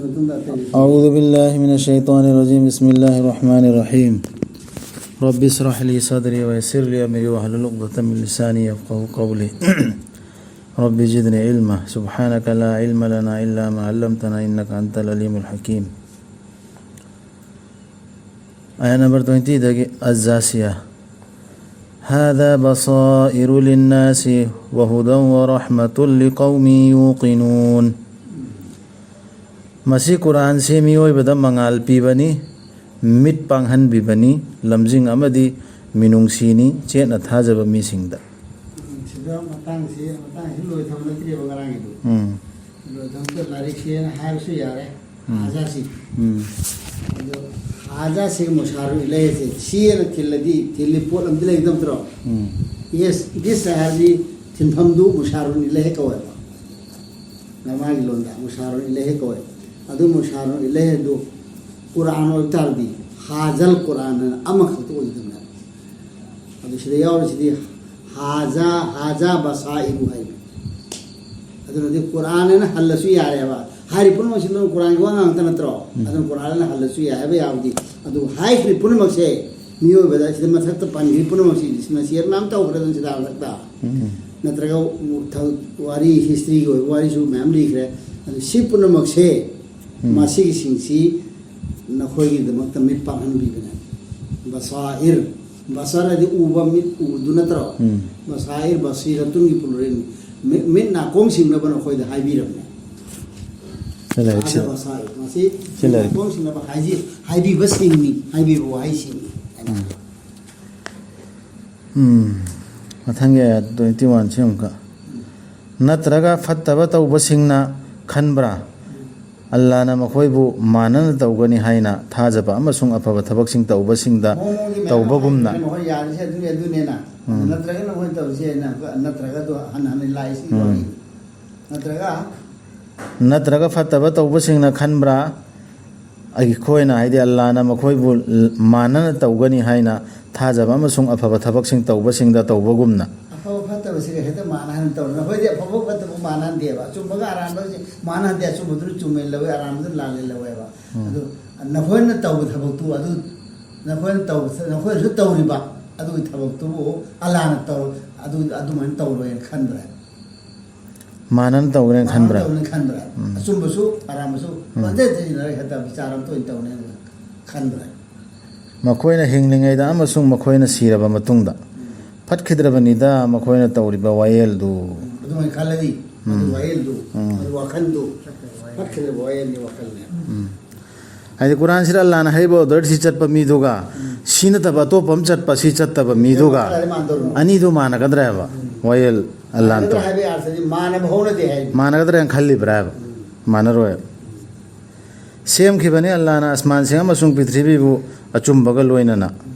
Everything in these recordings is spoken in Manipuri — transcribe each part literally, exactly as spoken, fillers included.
ꯑꯗꯨꯝ ꯂꯥꯛꯇꯣꯏꯅꯤ꯫ أعوذ بالله من الشيطان الرجيم. بسم الله الرحمن الرحيم. رب اشرح لي صدري ويسر لي أمري واحلل عقدة من لساني يفقهوا قولي. رب زدني علما. سبحانك لا علم لنا إلا ما علمتنا إنك أنت العليم الحكيم. Ayat number twenty ꯗꯒꯤ, الجاثية. هذا بصائر للناس وهدى ورحمة لقوم يوقنون. ꯃꯁꯤ ꯀꯨꯔꯥꯟꯁꯤ ꯃꯤꯑꯣꯏꯕꯗ ꯃꯉꯥꯜ ꯄꯤꯕꯅꯤ, ꯃꯤꯠ ꯄꯥꯡꯍꯟꯕꯤꯕꯅꯤ, ꯂꯝꯖꯤꯡ ꯑꯃꯗꯤ ꯃꯤꯅꯨꯡꯁꯤꯅꯤ, ꯆꯦꯠꯅ ꯊꯥꯖꯕ ꯃꯤꯁꯤꯡꯗ꯫ ꯁꯤꯗ ꯃꯇꯥꯡꯁꯤ, ꯃꯇꯥꯡꯁꯤ ꯂꯣꯏꯊꯕ ꯅꯠꯇ꯭ꯔꯤꯕ ꯉꯔꯥꯡꯒꯤꯗꯣ꯫ ꯎꯝ꯫ ꯂꯣꯏꯊꯕꯗ ꯂꯥꯏꯔꯤꯛꯁꯦꯅ ꯍꯥꯏꯔꯁꯨ ꯌꯥꯔꯦ꯫ ꯎꯝ꯫ ꯍꯥꯖꯥꯁꯤ꯫ ꯎꯝ꯫ ꯑꯗꯣ ꯍꯥꯖꯥꯁꯤ ꯃꯨꯁꯥꯔꯨ ꯏꯂꯩꯍꯁꯦ ꯁꯤꯅ ꯊꯤꯜꯂꯗꯤ, ꯊꯤꯜꯂꯤ ꯄꯣꯠ ꯑꯃꯗꯤ ꯂꯩꯒꯗꯕ ꯅꯠꯇ꯭ꯔꯣ? ꯎꯝ꯫ ꯌꯦꯁ, ꯗꯤꯁ ꯍꯥꯏꯔꯗꯤ ꯊꯤꯟꯐꯝꯗꯨ ꯃꯨꯁꯥꯔꯨ ꯏꯂꯩꯍ ꯀꯧꯋꯦꯕ꯫ ꯃꯥꯒꯤ ꯂꯣꯟꯗ ꯃꯨꯁꯥꯔꯨ ꯏꯂꯩꯍ ꯀꯧꯋꯦ꯫ ꯑꯗꯨ ꯃꯨꯁꯥꯔꯨ ꯏꯂꯩꯍꯗꯨ ꯀꯨꯔꯥꯟ ꯑꯣꯏꯕ ꯇꯥꯔꯗꯤ ꯍꯥꯖꯜ ꯀꯨꯔꯥꯟ ꯑꯅ ꯑꯃꯈꯛꯇ ꯑꯣꯏꯒꯗꯕꯅꯦꯕ꯫ ꯑꯗꯨ ꯁꯤꯗ ꯌꯥꯎꯔꯤꯁꯤꯗꯤ ꯍꯥꯖꯥ, ꯍꯥꯖꯥ ꯕꯁꯥꯏꯔꯨ ꯍꯥꯏꯕ꯫ ꯑꯗꯨꯅꯗꯤ ꯀꯨꯔꯥꯟ ꯑꯅ ꯍꯜꯂꯁꯨ ꯌꯥꯔꯦꯕ꯫ ꯍꯥꯏꯔꯤ ꯄꯨꯝꯅꯃꯛꯁꯤ ꯑꯗꯨꯝ ꯀꯨꯔꯥꯟꯒꯤ ꯋꯥ ꯉꯥꯛꯇ ꯅꯠꯇ꯭ꯔꯣ? ꯎꯝ꯫ ꯑꯗꯨꯅ ꯀꯨꯔꯥꯟ ꯑꯅ ꯍꯜꯂꯁꯨ ꯌꯥꯏ ꯍꯥꯏꯕ ꯌꯥꯕꯗꯤ꯫ ꯑꯗꯨ ꯍꯥꯏꯈ꯭ꯔꯤ ꯄꯨꯝꯅꯃꯛꯁꯦ ꯃꯤꯑꯣꯏꯕꯗ ꯁꯤꯗ ꯃꯊꯛꯇ ꯄꯟꯈ꯭ꯔꯤ ꯄꯨꯝꯅꯃꯛꯁꯤ ꯁꯤꯅ ꯁꯤꯌꯔ ꯃꯌꯥꯝ ꯇꯧꯈ꯭ꯔꯦ ꯑꯗꯨꯝ ꯁꯤꯗ ꯃꯊꯛꯇ꯫ ꯎꯝ꯫ ꯅꯠꯇ꯭ꯔꯒ ꯊ-, ꯋꯥꯔꯤ, ꯍꯤꯁꯇ꯭ꯔꯤꯒꯤ ꯑꯣꯏꯕ ꯋꯥꯔꯤꯁꯨ ꯃꯌꯥꯝ ꯂꯤꯈ꯭ꯔꯦ꯫ ꯑꯗꯨ ꯁꯤ ꯄꯨꯝꯅꯃꯛꯁꯦ ꯎꯝ꯫ ꯃꯁꯤꯒꯤꯁꯤꯡꯁꯤ ꯅꯈꯣꯏꯒꯤꯗꯃꯛꯇ ꯃꯤꯠ ꯄꯥꯡꯍꯟꯕꯤꯕꯅꯦ꯫ ꯕꯁꯥꯏꯔ, ꯕꯁꯔ ꯍꯥꯏꯗꯤ ꯎꯕ, ꯃꯤꯠ ꯎꯕꯗꯨ ꯅꯠꯇ꯭ꯔꯣ? ꯎꯝ꯫ ꯕꯁꯥꯏꯔ, ꯕꯁꯤꯔꯥꯇꯨꯟꯒꯤ ꯄ꯭ꯂꯨꯔꯦꯜꯅꯤ꯫ ꯃꯤꯠ, ꯃꯤꯠ ꯅꯥꯀꯣꯡ ꯁꯤꯡꯅꯕ ꯅꯈꯣꯏꯗ ꯍꯥꯏꯕꯤꯔꯕꯅꯦ꯫ ꯁꯤ ꯂꯥꯏꯔꯤꯛꯁꯤ꯫ ꯍꯥꯏꯕ ꯕꯁꯥꯏꯔ꯫ ꯃꯁꯤ ꯁꯤ ꯂꯥꯏꯔꯤꯛ꯫ ꯅꯥꯀꯣꯡ ꯁꯤꯡꯅꯕ ꯍꯥꯏꯖꯤ-, ꯍꯥꯏꯕꯤꯕꯁꯤꯡꯅꯤ, ꯍꯥꯏꯕꯤꯕ ꯋꯥꯍꯩꯁꯤꯡꯅꯤ꯫ ꯎꯝ꯫ ꯎꯝ꯫ ꯃꯊꯪꯒꯤ ꯑꯥꯌꯠ twenty one ꯁꯤ ꯑꯃꯨꯛꯀ꯫ ꯅꯠꯇ꯭ꯔꯒ ꯐꯠꯇꯕ ꯇꯧꯕꯁꯤꯡꯅ ꯈꯟꯕ꯭ꯔꯥ? ꯑꯜꯂꯥꯅ ꯃꯈꯣꯏꯕꯨ ꯃꯥꯟꯅꯅ ꯇꯧꯒꯅꯤ ꯍꯥꯏꯅ ꯊꯥꯖꯕ ꯑꯃꯁꯨꯡ ꯑꯐꯕ ꯊꯕꯛꯁꯤꯡ ꯇꯧꯕꯁꯤꯡꯗ ꯃꯑꯣꯡ ꯃꯑꯣꯡꯒꯤ ꯃꯌꯥꯝ ꯇꯧꯕꯒꯨꯝꯅ꯫ ꯍꯥꯏꯕꯅꯦ, ꯃꯈꯣꯏ ꯌꯥꯔꯤꯁꯦ ꯑꯗꯨꯅꯦ, ꯑꯗꯨꯅꯦꯅ꯫ ꯎꯝ꯫ ꯅꯠꯇ꯭ꯔꯒꯅ ꯃꯈꯣꯏꯅ ꯇꯧꯔꯤꯁꯦ ꯑꯩꯅ ꯅꯠꯇ꯭ꯔꯒꯗꯣ ꯍꯟꯅ ꯍꯟꯅ ꯂꯥꯛꯏꯁꯤꯒꯤ ꯎꯝ꯫ ꯋꯥꯔꯤ꯫ ꯅꯠꯇ꯭ꯔꯒ ꯅꯠꯇ꯭ꯔꯒ ꯐꯠꯇꯕ ꯇꯧꯕꯁꯤꯡꯅ ꯈꯟꯕ꯭ꯔꯥ? ꯑꯩꯈꯣꯏꯅ, ꯍꯥꯏꯗꯤ ꯑꯜꯂꯥꯅ ꯃꯈꯣꯏꯕꯨ ꯃꯥꯟꯅꯅ ꯇꯧꯒꯅꯤ ꯍꯥꯏꯅ ꯊꯥꯖꯕ ꯑꯃꯁꯨꯡ ꯑꯐꯕ ꯊꯕꯛꯁꯤꯡ ꯇꯧꯕꯁꯤꯡꯗ ꯇꯧꯕꯒꯨꯝꯅ꯫ ꯑꯐꯕ ꯐꯠꯇꯕꯁꯤꯒ ꯍꯦꯛꯇ ꯃꯥꯟꯅꯍꯟ ꯇꯧꯔ꯫ ꯅꯈꯣꯏꯗꯤ ꯑꯐꯕ ꯐꯠꯇꯕ ꯃꯥꯟꯅꯍꯟꯗꯦꯕ꯫ ꯑꯆꯨꯝꯕꯒ ꯑꯔꯥꯟꯕꯒꯁꯦ ꯃꯥꯟꯅꯍꯟꯗꯦ꯫ ꯑꯆꯨꯝꯕꯗꯨꯅ ꯆꯨꯝꯃꯦꯅ ꯂꯧꯋꯦ, ꯑꯔꯥꯟꯕꯗꯨꯅ ꯂꯥꯜꯂꯦ ꯂꯧꯋꯦꯕ꯫ ꯎꯝ꯫ ꯑꯗꯨ ꯅꯈꯣꯏꯅ ꯇꯧꯕ ꯊꯕꯛꯇꯨ, ꯑꯗꯨ ꯅꯈꯣꯏꯅ ꯇꯧꯕ, ꯅꯈꯣꯏꯅꯁꯨ ꯇꯧꯔꯤꯕ ꯑꯗꯨꯒꯤ ꯊꯕꯛꯇꯨꯕꯨ ꯑꯜꯂꯥꯅ ꯇꯧ-, ꯑꯗꯨ, ꯑꯗꯨꯃꯥꯏꯅ ꯇꯧꯔꯣꯏꯅ ꯈꯟꯕ꯭ꯔꯥ? ꯃꯥꯟꯅꯅ ꯇꯧꯒꯅꯦꯅ ꯈꯟꯕ꯭ꯔꯥ? ꯃꯥꯟꯅꯅ ꯇꯧꯒꯅꯦꯅ ꯈꯟꯕ꯭ꯔꯥ? ꯎꯝ꯫ ꯑꯆꯨꯝꯕꯁꯨ ꯑꯔꯥꯟꯕꯁꯨ ꯎꯝ꯫ ꯄꯪꯖꯩ ꯊꯩꯖꯤꯟꯅꯔꯒ ꯍꯦꯛꯇ ꯕꯤꯆꯥꯔ ꯑꯃꯇ ꯑꯣꯏꯅ ꯇꯧꯅꯦꯅ ꯈꯟꯕ꯭ꯔꯥ? ꯃꯈꯣꯏꯅ ꯍꯤꯡꯂꯤꯉꯩꯗ ꯑꯃꯁꯨꯡ ꯃꯈꯣꯏꯅ ꯁꯤꯔꯕ ꯃꯇꯨꯡꯗ ꯎꯝ꯫ ꯐꯠꯈꯤꯗ꯭ꯔꯕꯅꯤꯗ ꯃꯈꯣꯏꯅ ꯇꯧꯔꯤꯕ ꯋꯥꯌꯦꯜꯗꯨ꯫ ꯎꯝ꯫ ꯑꯗꯨꯃꯥꯏꯅ ꯈꯜꯂꯗꯤ, ꯃꯗꯨ ꯎꯝ꯫ ꯋꯥꯌꯦꯜꯗꯨ, ꯎꯝ꯫ ꯃꯗꯨ ꯋꯥꯈꯜꯗꯨ, ꯐꯠꯈꯤꯗ꯭ꯔꯕ ꯋꯥꯌꯦꯜꯅꯤ, ꯋꯥꯈꯜꯅꯦ꯫ ꯎꯝ꯫ ꯍꯥꯏꯗꯤ ꯀꯨꯔꯥꯟꯁꯤꯗ ꯑꯜꯂꯥꯅ ꯍꯥꯏꯔꯤꯕ ꯑꯣꯔꯗꯔꯁꯤ ꯆꯠꯄ ꯃꯤꯗꯨꯒ ꯎꯝ꯫ ꯁꯤ ꯅꯠꯇꯕ ꯑꯇꯣꯞꯄ ꯑꯃ ꯆꯠꯄ ꯁꯤ ꯆꯠꯇꯕ ꯃꯤꯗꯨꯒ ꯀꯔꯥꯏꯗ ꯃꯥꯟꯅꯗꯧꯔꯤꯅꯣ? ꯑꯅꯤꯗꯨ ꯃꯥꯟꯅꯒꯗ꯭ꯔꯥ ꯍꯥꯏꯕ? ꯎꯝ꯫ ꯋꯥꯌꯦꯜ ꯑꯜꯂꯥꯅ ꯃꯥꯟꯅꯒꯗ꯭ꯔꯥ ꯇꯧ-, ꯍꯥꯏꯕ ꯑꯔꯊꯗꯤ ꯃꯥꯟꯅꯕ ꯍꯧꯅꯗꯦ ꯍꯥꯏ꯫ ꯃꯥꯟꯅꯒꯗ꯭ꯔꯥ ꯍꯥꯏꯅ ꯈꯜꯂꯤꯕ꯭ꯔꯥ ꯍꯥꯏꯕ? ꯎꯝ꯫ ꯃꯥꯟꯅꯔꯣꯏ꯫ ꯁꯦꯝꯈꯤꯕꯅꯤ ꯑꯜꯂꯥꯅ ꯑꯁꯃꯥꯟꯁꯤꯡ ꯑꯃꯁꯨꯡ ꯄ꯭ꯔꯤꯊꯤꯕꯤꯕꯨ ꯑꯆꯨꯝꯕꯒ ꯂꯣꯏꯅꯅ꯫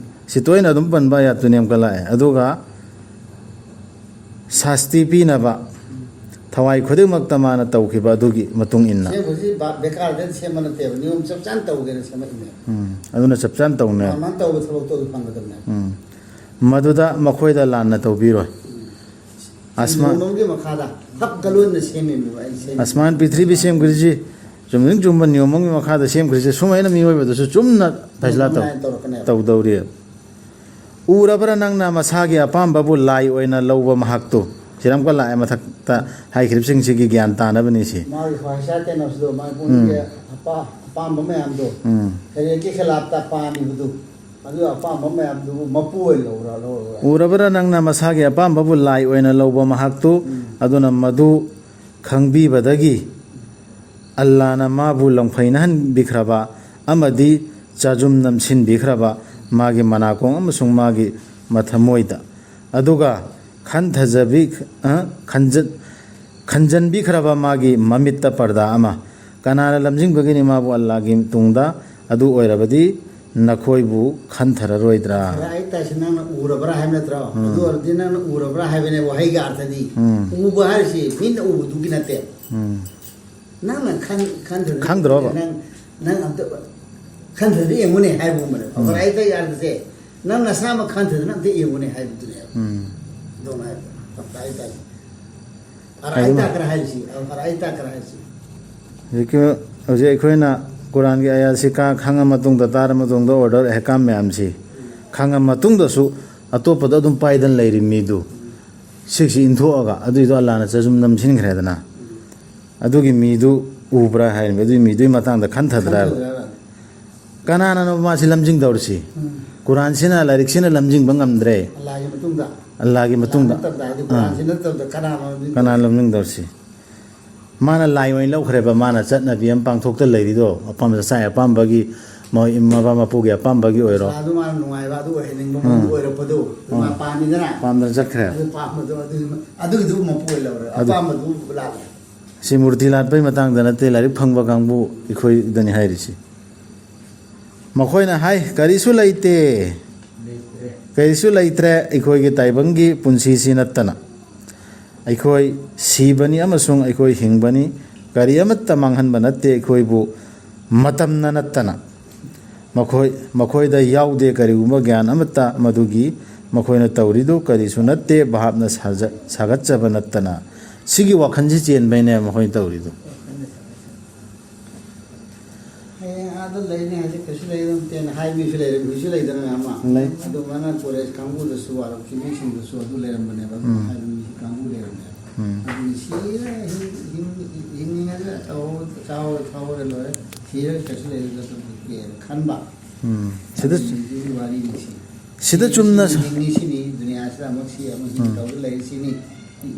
ꯁꯤ ꯇꯣꯏꯅ ꯑꯗꯨꯝ ꯄꯟꯕ ꯑꯥꯌꯥꯠꯇꯨ ꯅꯦꯝꯀ ꯂꯥꯛꯑꯦ꯫ ꯑꯗꯨꯒ ꯁꯥꯁꯇꯤ ꯄꯤꯅꯕ ꯊꯋꯥꯏ ꯈꯨꯗꯤꯡꯃꯛꯇ ꯃꯥꯅ ꯇꯧꯈꯤꯕ ꯑꯗꯨꯒꯤ ꯃꯇꯨꯡ ꯏꯟꯅ꯫ ꯁꯦꯝꯕꯁꯤ ꯕꯥ-, ꯕꯦꯀꯥꯔꯗ ꯁꯦꯝꯕ ꯅꯠꯇꯦꯕ, ꯅꯤꯌꯣꯝ ꯆꯞ ꯆꯥꯅ ꯇꯧꯒꯦꯅ ꯁꯦꯝꯃꯛꯏꯅꯦ꯫ ꯎꯝ, ꯑꯗꯨꯅ ꯆꯞ ꯆꯥꯅ ꯇꯧꯅꯦ꯫ ꯃꯥ-, ꯃꯥꯅ ꯇꯧꯕ ꯊꯕꯛꯇꯣ ꯑꯗꯨ ꯐꯪꯒꯗꯕꯅꯦ꯫ ꯎꯝ꯫ ꯃꯗꯨꯗ ꯃꯈꯣꯏꯗ ꯂꯥꯟꯅ ꯇꯧꯕꯤꯔꯣꯏ꯫ ꯎꯝ꯫ ꯑꯁꯃꯥ-, ꯅꯤꯌꯣꯝ ꯑꯃꯒꯤ ꯃꯈꯥꯗ ꯍꯛ ꯀꯜꯂꯣꯟꯅ ꯁꯦꯝꯃꯤꯕꯅꯦꯕ ꯑꯩ ꯁꯦꯝꯃꯤꯁꯦ꯫ ꯑꯁꯃꯥꯟ ꯄ꯭ꯔꯤꯊꯤꯕꯤ ꯁꯦꯝꯈ꯭ꯔꯤꯁꯤ ꯆꯨꯝꯗ꯭ꯔꯤꯡ ꯆꯨꯝꯕ ꯅꯤꯌꯣꯝ ꯑꯃꯒꯤ ꯃꯈꯥꯗ ꯁꯦꯝꯈ꯭ꯔꯤꯁꯤ ꯁꯨꯃꯥꯏꯅ ꯃꯤꯑꯣꯏꯕꯗꯁꯨ ꯆꯨꯝꯅ ꯐꯩꯁꯂꯥ ꯇꯧ-, ꯅꯤꯌꯣꯝ ꯑꯃ ꯇꯧꯔꯛꯀꯅꯦꯕ꯫ ꯇꯧꯗꯧꯔꯤ꯫ ꯎꯔꯕ꯭ꯔꯥ ꯅꯪꯅ ꯃꯁꯥꯒꯤ ꯑꯄꯥꯝꯕꯕꯨ ꯂꯥꯏ ꯑꯣꯏꯅ ꯂꯧꯕ ꯃꯍꯥꯛꯇꯨ? ꯁꯤꯔꯝꯀ ꯂꯥꯛꯑꯦ ꯃꯊꯛꯇ ꯍꯥꯏꯈ꯭ꯔꯤꯕꯁꯤꯡꯁꯤꯒꯤ ꯒ꯭ꯌꯥꯟ ꯇꯥꯅꯕꯅꯤ ꯁꯤ꯫ ꯃꯥꯒꯤ ꯈ꯭ꯋꯥꯏꯁꯥ ꯀꯩꯅꯣꯁꯤꯗꯣ, ꯃꯥꯒꯤ ꯄꯨꯛꯅꯤꯡꯒꯤ ꯎꯝ꯫ ꯑꯄꯥ-, ꯑꯄꯥꯝꯕ ꯃꯌꯥꯝꯗꯣ, ꯎꯝ꯫ ꯁꯔꯤꯔꯀꯤ ꯈꯤꯂꯥꯞꯇ ꯄꯥꯝꯃꯤꯕꯗꯨ, ꯑꯗꯨ ꯑꯄꯥꯝꯕ ꯃꯌꯥꯝꯗꯨꯕꯨ ꯃꯄꯨ ꯑꯣꯏꯅ ꯂꯧꯔ-, ꯂꯧꯔꯒ꯫ ꯎꯔꯕ꯭ꯔꯥ ꯅꯪꯅ ꯃꯁꯥꯒꯤ ꯑꯄꯥꯝꯕꯕꯨ ꯂꯥꯏ ꯑꯣꯏꯅ ꯂꯧꯕ ꯃꯍꯥꯛꯇꯨ? ꯎꯝ꯫ ꯑꯗꯨꯅ ꯃꯗꯨ ꯈꯪꯕꯤꯕꯗꯒꯤ ꯑꯜꯂꯥꯅ ꯃꯥꯕꯨ ꯂꯪꯐꯩꯅꯍꯟꯕꯤꯈ꯭ꯔꯕ ꯑꯃꯗꯤ ꯆꯥꯖꯨꯝ ꯅꯝꯁꯤꯟꯕꯤꯈ꯭ꯔꯕ ꯃꯥꯒꯤ ꯃꯅꯥꯀꯣꯡ ꯑꯃꯁꯨꯡ ꯃꯥꯒꯤ ꯃꯊꯃꯣꯏꯗ, ꯑꯗꯨꯒ ꯈꯟꯊꯖꯕꯤ-, ꯑ, ꯈꯟꯖ-, ꯈꯟꯖꯟꯕꯤꯈ꯭ꯔꯕ ꯃꯥꯒꯤ ꯃꯃꯤꯠꯇ ꯄꯔꯗꯥ ꯑꯃ꯫ ꯀꯅꯥꯅ ꯂꯝꯖꯤꯡꯕꯒꯤꯅꯤ ꯃꯥꯕꯨ ꯑꯜꯂꯥꯒꯤ ꯇꯨꯡꯗ? ꯑꯗꯨ ꯑꯣꯏꯔꯕꯗꯤ ꯅꯈꯣꯏꯕꯨ ꯈꯟꯊꯔꯔꯣꯏꯗ꯭ꯔꯥ? ꯈꯔ ꯑꯩ ꯇꯥꯏꯁꯦ ꯅꯪꯅ ꯎꯔꯕ꯭ꯔꯥ ꯍꯥꯏꯕ ꯅꯠꯇ꯭ꯔꯣ? ꯎꯝ꯫ ꯑꯗꯨ ꯑꯣꯏꯔꯗꯤ ꯅꯪꯅ ꯎꯔꯕ꯭ꯔꯥ ꯍꯥꯏꯕꯅꯦ ꯋꯥꯍꯩꯒꯤ ꯑꯔꯊꯗꯤ꯫ ꯎꯝ꯫ ꯎꯕ ꯍꯥꯏꯔꯤꯁꯤ ꯃꯤꯠꯅ ꯎꯕꯗꯨꯒꯤ ꯅꯠꯇꯦ꯫ ꯎꯝ꯫ ꯅꯪꯅ ꯈꯟ-, ꯈꯟꯊꯗꯅ ꯈꯪꯗ꯭ꯔꯣꯕ? ꯅꯪ, ꯅꯪ ꯑꯝꯇ ꯈꯟꯊꯗꯅ ꯌꯦꯡꯉꯨꯅꯦ ꯍꯥꯏꯕꯒꯨꯝꯕꯅꯦꯕ꯫ ꯎꯝ꯫ ꯑꯩꯈꯣꯏ ꯑꯩ ꯇꯥꯏ ꯑꯔꯊꯁꯦ ꯅꯪ ꯅꯁꯥꯃꯛ ꯈꯟꯊꯗꯅ ꯑꯝꯇ ꯌꯦꯡꯉꯨꯅꯦ ꯍꯥꯏꯕꯗꯨꯅꯦꯕ꯫ ꯎꯝ꯫ ꯑꯗꯨꯃꯥꯏꯅ ꯇꯞ ꯇꯥꯏ ꯇꯥꯏ꯫ ꯐꯔꯛ ꯑꯩ ꯇꯥꯈ꯭ꯔꯦ ꯍꯥꯏꯔꯤꯁꯤ, ꯑ, ꯐꯔꯛ ꯑꯩ ꯇꯥꯈ꯭ꯔꯦ ꯍꯥꯏꯔꯤꯁꯤ꯫ ꯍꯧꯖꯤꯛꯀꯤ, ꯍꯧꯖꯤꯛ ꯑꯩꯈꯣꯏꯅ ꯀꯨꯔꯥꯟꯒꯤ ꯑꯌꯥꯠꯁꯤ ꯀꯥ ꯈꯪꯉ ꯃꯇꯨꯡꯗ, ꯇꯥꯔ ꯃꯇꯨꯡꯗ, ꯑꯣꯔꯗꯔ ꯑꯍꯀꯥꯝ ꯃꯌꯥꯝꯁꯤ ꯈꯪꯉ ꯃꯇꯨꯡꯗꯁꯨ ꯑꯇꯣꯞꯄꯗ ꯑꯗꯨꯝ ꯄꯥꯏꯗꯅ ꯂꯩꯔꯤ ꯃꯤꯗꯨ, ꯁꯤꯛꯁꯤ ꯏꯟꯊꯣꯛꯑꯒ ꯑꯗꯨꯏꯗꯣ ꯑꯜꯂꯥꯅ ꯆꯖꯨꯝ ꯅꯝꯁꯤꯟꯈ꯭ꯔꯦꯗꯅ꯫ ꯑꯗꯨꯒꯤ ꯃꯤꯗꯨ ꯎꯕ꯭ꯔꯥ ꯍꯥꯏꯔꯤꯕ, ꯑꯗꯨꯒꯤ ꯃꯤꯗꯨꯒꯤ ꯃꯇꯥꯡꯗ ꯈꯟꯊꯗ꯭ꯔꯥ? ꯈꯟꯊꯗ꯭ꯔꯥ? ꯀꯅꯥꯅꯅꯣ ꯃꯥꯁꯤ ꯂꯝꯖꯤꯡꯗꯧꯔꯤꯁꯤ? ꯎꯝ꯫ ꯀꯨꯔꯥꯟꯁꯤꯅ, ꯂꯥꯏꯔꯤꯛꯁꯤꯅ ꯂꯝꯖꯤꯡꯕ ꯉꯝꯗ꯭ꯔꯦ꯫ ꯑꯜꯂꯥꯍꯒꯤ ꯃꯇꯨꯡꯗ꯫ ꯑꯜꯂꯥꯍꯒꯤ ꯃꯇꯨꯡꯗ꯫ ꯑꯜꯂꯥꯍ ꯅꯠꯇꯕꯗ, ꯍꯥꯏꯗꯤ, ꯑꯥ꯫ ꯀꯨꯔꯥꯟꯁꯤ ꯅꯠꯇꯕꯗ ꯀꯅꯥꯅꯣ ꯂꯝꯖꯤꯡꯗꯧꯔꯤꯁꯤ? ꯀꯅꯥ ꯂꯝꯖꯤꯡꯗꯧꯔꯤꯁꯤ? ꯃꯥꯅ ꯂꯥꯏ ꯑꯣꯏꯅ ꯂꯧꯈ꯭ꯔꯦꯕ, ꯃꯥꯅ ꯆꯠꯅꯕꯤ ꯑꯃ ꯄꯥꯡꯊꯣꯛꯇ ꯂꯩꯔꯤꯗꯣ, ꯑꯄꯥꯝꯕ ꯆꯥꯏ ꯑꯄꯥꯝꯕꯒꯤ, ꯃꯣꯏ ꯃꯄꯥ ꯃꯄꯨꯒꯤ ꯑꯄꯥꯝꯕꯒꯤ ꯑꯣꯏꯔꯣ꯫ ꯄꯩꯁꯥꯗꯨ ꯃꯥꯅ ꯅꯨꯡꯉꯥꯏꯕ ꯑꯗꯨ ꯑꯣꯏꯍꯟꯅꯤꯡꯕ ꯎꯝ꯫ ꯃꯑꯣꯡꯗ ꯑꯣꯏꯔꯛꯄꯗꯣ, ꯑꯗꯨ ꯃꯥ ꯎꯝ꯫ ꯄꯥꯝꯃꯤꯗꯅ꯫ ꯄꯥꯝꯗꯅ ꯆꯠꯈ꯭ꯔꯦꯕ꯫ ꯑꯗꯨ ꯄꯥꯝꯕꯗꯣ, ꯑꯗꯨ, ꯑꯗꯨꯒꯤꯗꯨ ꯃꯄꯨ ꯑꯣꯏ ꯂꯧꯔꯦ꯫ ꯑꯗꯨ ꯑꯄꯥꯝꯕꯗꯨ ꯂꯥꯛꯂꯦ꯫ ꯁꯤ ꯃꯨꯔꯇꯤ ꯂꯥꯠꯄꯩ ꯃꯇꯥꯡꯗ ꯅꯠꯇꯦ, ꯂꯥꯏꯔꯤꯛ ꯐꯪꯕ ꯀꯥꯡꯕꯨ ꯑꯩꯈꯣꯏꯗꯅꯤ ꯍꯥꯏꯔꯤꯁꯤ꯫ ꯃꯈꯣꯏꯅ ꯍꯥꯏ, "ꯀꯔꯤꯁꯨ ꯂꯩꯇꯦ, ꯀꯔꯤꯁꯨ ꯂꯩꯇ꯭ꯔꯦ ꯑꯩꯈꯣꯏꯒꯤ ꯇꯥꯏꯕꯪꯒꯤ ꯄꯨꯟꯁꯤꯁꯤ ꯅꯠꯇꯅ꯫ ꯑꯩꯈꯣꯏ ꯁꯤꯕꯅꯤ ꯑꯃꯁꯨꯡ ꯑꯩꯈꯣꯏ ꯍꯤꯡꯕꯅꯤ, ꯀꯔꯤ ꯑꯃꯠꯇ ꯃꯥꯡꯍꯟꯕ ꯅꯠꯇꯦ ꯑꯩꯈꯣꯏꯕꯨ ꯃꯇꯝꯅ ꯅꯠꯇꯅ꯫ ꯃꯈꯣꯏ, ꯃꯈꯣꯏꯗ ꯌꯥꯎꯗꯦ ꯀꯔꯤꯒꯨꯝꯕ ꯒ꯭ꯌꯥꯟ ꯑꯃꯠꯇ, ꯃꯗꯨꯒꯤ ꯃꯈꯣꯏꯅ ꯇꯧꯔꯤꯗꯨ ꯀꯔꯤꯁꯨ ꯅꯠꯇꯦ, ꯚꯥꯞꯅ ꯁꯥꯖ-, ꯁꯥꯒꯠꯆꯕ ꯅꯠꯇꯅ"꯫ ꯁꯤꯒꯤ ꯋꯥꯈꯜꯁꯤ ꯆꯦꯟꯕꯩꯅꯦ ꯃꯈꯣꯏꯅ ꯇꯧꯔꯤꯗꯨ꯫ ꯍꯌꯦꯡ ꯑꯥꯗ ꯂꯩꯅꯤ ꯍꯥꯏꯁꯦ ꯀꯩꯁꯨ ꯂꯩꯕ ꯅꯠꯇꯦꯅ ꯍꯥꯏꯕ ꯃꯤꯁꯨ ꯂꯩꯔꯦ, ꯍꯧꯖꯤꯛꯁꯨ ꯂꯩꯗꯅ ꯃꯌꯥꯝ ꯑꯃ꯫ ꯂꯩ꯫ ꯑꯗꯨꯃꯥꯏꯅ ꯀꯣꯂꯦꯖ ꯀꯥꯡꯕꯨꯗꯁꯨ, ꯑꯔꯕ ꯃꯤꯁꯤꯡꯗꯁꯨ ꯑꯗꯨ ꯂꯩꯔꯝꯕꯅꯦꯕ, ꯑꯗꯨ ꯎꯝ꯫ ꯍꯥꯏꯕ ꯃꯤ ꯀꯥꯡꯕꯨ ꯂꯩꯔꯝꯃꯦꯕ꯫ ꯎꯝ꯫ ꯑꯗꯨꯅꯤ ꯁꯤꯔ ꯍꯤꯡ-, ꯍꯤꯡ-, ꯍꯤꯡꯅꯤꯡꯉꯒ ꯇꯧꯍꯧ-, ꯆꯥꯍꯧꯔ ꯊꯛꯍꯧꯔ ꯂꯣꯏꯔꯦ, ꯁꯤꯔꯒ ꯀꯩꯁꯨ ꯂꯩꯔꯣꯏꯗꯕ ꯅꯠꯇꯦꯅ ꯈꯟꯕ꯫ ꯎꯝ꯫ ꯁꯤꯗ, ꯑꯗꯨꯒꯤ ꯋꯥꯔꯤꯅꯤ ꯁꯤ꯫ ꯁꯤꯗ ꯆꯨꯝꯅ ꯍꯤꯡꯉꯤ ꯁꯤꯅꯤ, ꯗꯨꯅꯤꯌꯥꯁꯤꯗ ꯑꯃꯨꯛ ꯁꯤ, ꯑꯃꯨꯛ ꯍꯤꯡ ꯎꯝ꯫ ꯇꯧꯔ ꯂꯩꯔꯤ ꯁꯤꯅꯤ꯫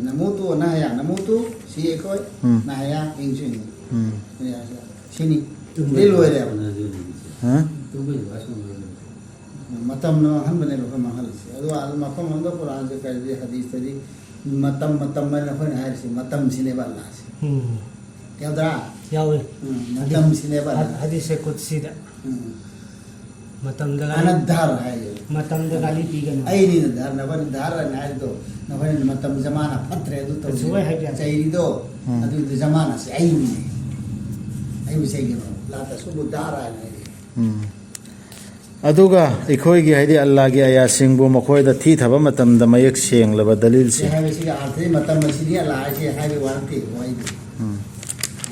ꯅꯃꯨꯇꯨ ꯅꯍꯌꯥ, ꯅꯃꯨꯇꯨ ꯁꯤ ꯑꯩꯈꯣꯏ, ꯎꯝ꯫ ꯅꯍꯌꯥ ꯍꯤꯡꯁꯨ ꯍꯤꯡꯉꯤ꯫ ꯎꯝ꯫ ꯗꯨꯅꯤꯌꯥꯁꯤꯗ꯫ ꯁꯤꯅꯤ꯫ ꯇꯨꯝꯕꯩ ꯂꯣꯏ ꯂꯣꯏꯔꯦꯕ꯫ ꯍꯥ? ꯇꯨꯝꯕꯩ ꯋꯥꯁꯨ ꯂꯣꯏꯔꯦ꯫ ꯃꯇꯝꯅ ꯃꯥꯡꯍꯟꯕꯅꯦꯕ ꯑꯩꯈꯣꯏ ꯃꯥꯡꯍꯜꯂꯤꯁꯦ꯫ ꯑꯗꯣ ꯑꯥ ꯃꯐꯝ ꯑꯃꯗ ꯀꯨꯔꯥꯟꯁꯦ ꯀꯔꯤ ꯍꯗꯤꯁꯇꯗꯤ ꯃꯇꯝ, ꯃꯇꯝ ꯍꯥꯏꯅ ꯑꯩꯈꯣꯏꯅ ꯍꯥꯏꯔꯤꯁꯦ, ꯃꯇꯝꯁꯤꯅꯦꯕ ꯑꯜꯂꯥꯍꯁꯦ꯫ ꯎꯝ꯫ ꯌꯥꯎꯗ꯭ꯔꯥ? ꯌꯥꯎꯏ꯫ ꯎꯝ, ꯃꯇꯝꯁꯤꯅꯦꯕ ꯍ-, ꯑꯜꯂꯥꯍ꯫ ꯍꯗꯤꯁꯁꯦ ꯀꯨꯗꯁꯤꯗ꯫ ꯎꯝ꯫ ꯃꯇꯝꯗ ꯒꯥꯔꯤ, ꯑꯅ ꯙꯔ ꯍꯥꯏꯌꯦ꯫ ꯃꯇꯝꯗ ꯒꯥꯔꯤ ꯄꯤꯒꯅꯨ꯫ ꯑꯩꯅꯤꯅ ꯙꯔ, ꯅꯈꯣꯏꯅ ꯙꯔ ꯍꯥꯏꯅ ꯍꯥꯏꯕꯗꯣ, ꯅꯈꯣꯏꯅ ꯃꯇꯝ ꯖꯃꯥꯅ ꯐꯠꯇ꯭ꯔꯦ, ꯑꯗꯨ ꯇꯧꯁꯤ꯫ ꯁꯨꯡꯍꯥꯏ ꯍꯥꯏꯕ ꯌꯥꯗꯦ꯫ ꯆꯩꯔꯤꯗꯣ, ꯎꯝ꯫ ꯑꯗꯨꯗꯤ ꯖꯃꯥꯅꯁꯦ ꯑꯩꯅꯤꯅꯦ꯫ ꯑꯩꯕꯨ ꯆꯩꯒꯅꯣ꯫ ꯂꯥ ꯇꯁꯨꯕꯨ ꯙꯔ ꯍꯥꯏꯅ ꯍꯥꯏꯌꯦ꯫ ꯎꯝ꯫ ꯑꯗꯨꯒ ꯑꯩꯈꯣꯏꯒꯤ, ꯍꯥꯏꯗꯤ ꯑꯜꯂꯥꯒꯤ ꯑꯌꯥꯁꯤꯡꯕꯨ ꯃꯈꯣꯏꯗ ꯊꯤꯊꯕ ꯃꯇꯝꯗ ꯃꯌꯦꯛ ꯁꯦꯡꯂꯕ ꯗꯂꯤꯜꯁꯤꯡ꯫ ꯍꯥꯏꯕꯁꯤꯒꯤ ꯑꯥꯔꯊꯗꯤ ꯃꯇꯝ ꯑꯁꯤꯗꯤ ꯑꯜꯂꯥ ꯍꯥꯏꯁꯦ ꯍꯥꯏꯕꯒꯤ ꯋꯥ ꯅꯠꯇꯦ, ꯋꯥꯍꯩꯗꯤ꯫ ꯎꯝ꯫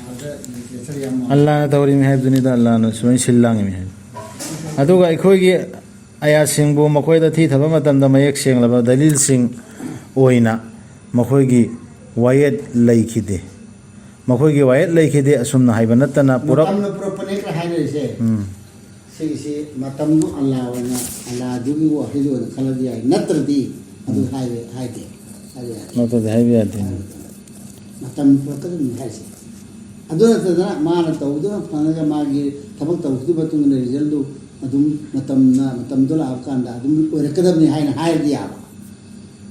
ꯑꯥꯗ ꯂꯤꯇꯔꯦꯆꯔ ꯌꯥꯝ ꯃꯥꯡꯉꯦ꯫ ꯑꯜꯂꯥꯅ ꯇꯧꯔꯤꯃꯤ ꯍꯥꯏꯕꯗꯨꯅꯤꯗ, ꯑꯜꯂꯥꯅ ꯁꯨꯃꯥꯏꯅ ꯁꯤꯜ ꯂꯥꯡꯉꯤꯃꯤ ꯍꯥꯏꯕ꯫ ꯑꯗꯨꯒ ꯑꯩꯈꯣꯏꯒꯤ ꯑꯌꯥꯁꯤꯡꯕꯨ ꯃꯈꯣꯏꯗ ꯊꯤꯊꯕ ꯃꯇꯝꯗ ꯃꯌꯦꯛ ꯁꯦꯡꯂꯕ ꯗꯂꯤꯜꯁꯤꯡ ꯑꯣꯏꯅ ꯃꯈꯣꯏꯒꯤ ꯋꯥꯌꯦꯠ ꯂꯩꯈꯤꯗꯦ꯫ ꯃꯈꯣꯏꯒꯤ ꯋꯥꯌꯦꯠ ꯂꯩꯈꯤꯗꯦ, ꯑꯁꯨꯝꯅ ꯍꯥꯏꯕ ꯅꯠꯇꯅ ꯄꯨꯔꯛ- ꯃꯇꯝꯅ ꯄꯨꯔꯛꯄꯅꯦ ꯀꯥꯏ ꯍꯥꯏꯅꯔꯤꯁꯦ꯫ ꯎꯝ꯫ ꯁꯤꯒꯤꯁꯤ ꯃꯇꯝꯗꯨ ꯑꯜꯂꯥ ꯑꯣꯏꯅ, ꯑꯜꯂꯥꯗꯨꯒꯤ ꯋꯥꯍꯩꯗꯨ ꯑꯣꯏꯅ ꯈꯜꯂꯗꯤ ꯌꯥꯏ, ꯅꯠꯇ꯭ꯔꯗꯤ ꯑꯗꯨ ꯍꯥꯏꯕ ꯍꯥꯏꯗꯦ, ꯍꯥꯏꯕ ꯌꯥꯗꯦ꯫ ꯅꯠꯇ꯭ꯔꯗꯤ ꯍꯥꯏꯕ ꯌꯥꯗꯦ꯫ ꯃꯇꯝ ꯄꯨꯔꯛꯀꯗꯕꯅꯤ ꯍꯥꯏꯁꯦ꯫ ꯑꯗꯨ ꯅꯠꯇꯗꯅ ꯃꯥꯅ ꯇꯧꯗꯨꯅ ꯐꯪꯉꯒ ꯃꯥꯒꯤ ꯊꯕꯛ ꯇꯧꯈꯤꯕ ꯃꯇꯨꯡ ꯏꯟꯅ ꯔꯤꯖꯜꯗꯨ ꯑꯗꯨꯝ ꯃꯇꯝꯅ, ꯃꯇꯝꯗꯨ ꯂꯥꯛꯑꯀꯥꯟꯗ ꯑꯗꯨꯝ ꯑꯣꯏꯔꯛꯀꯗꯕꯅꯤ ꯍꯥꯏꯅ ꯍꯥꯏꯔꯗꯤ ꯌꯥꯕ꯫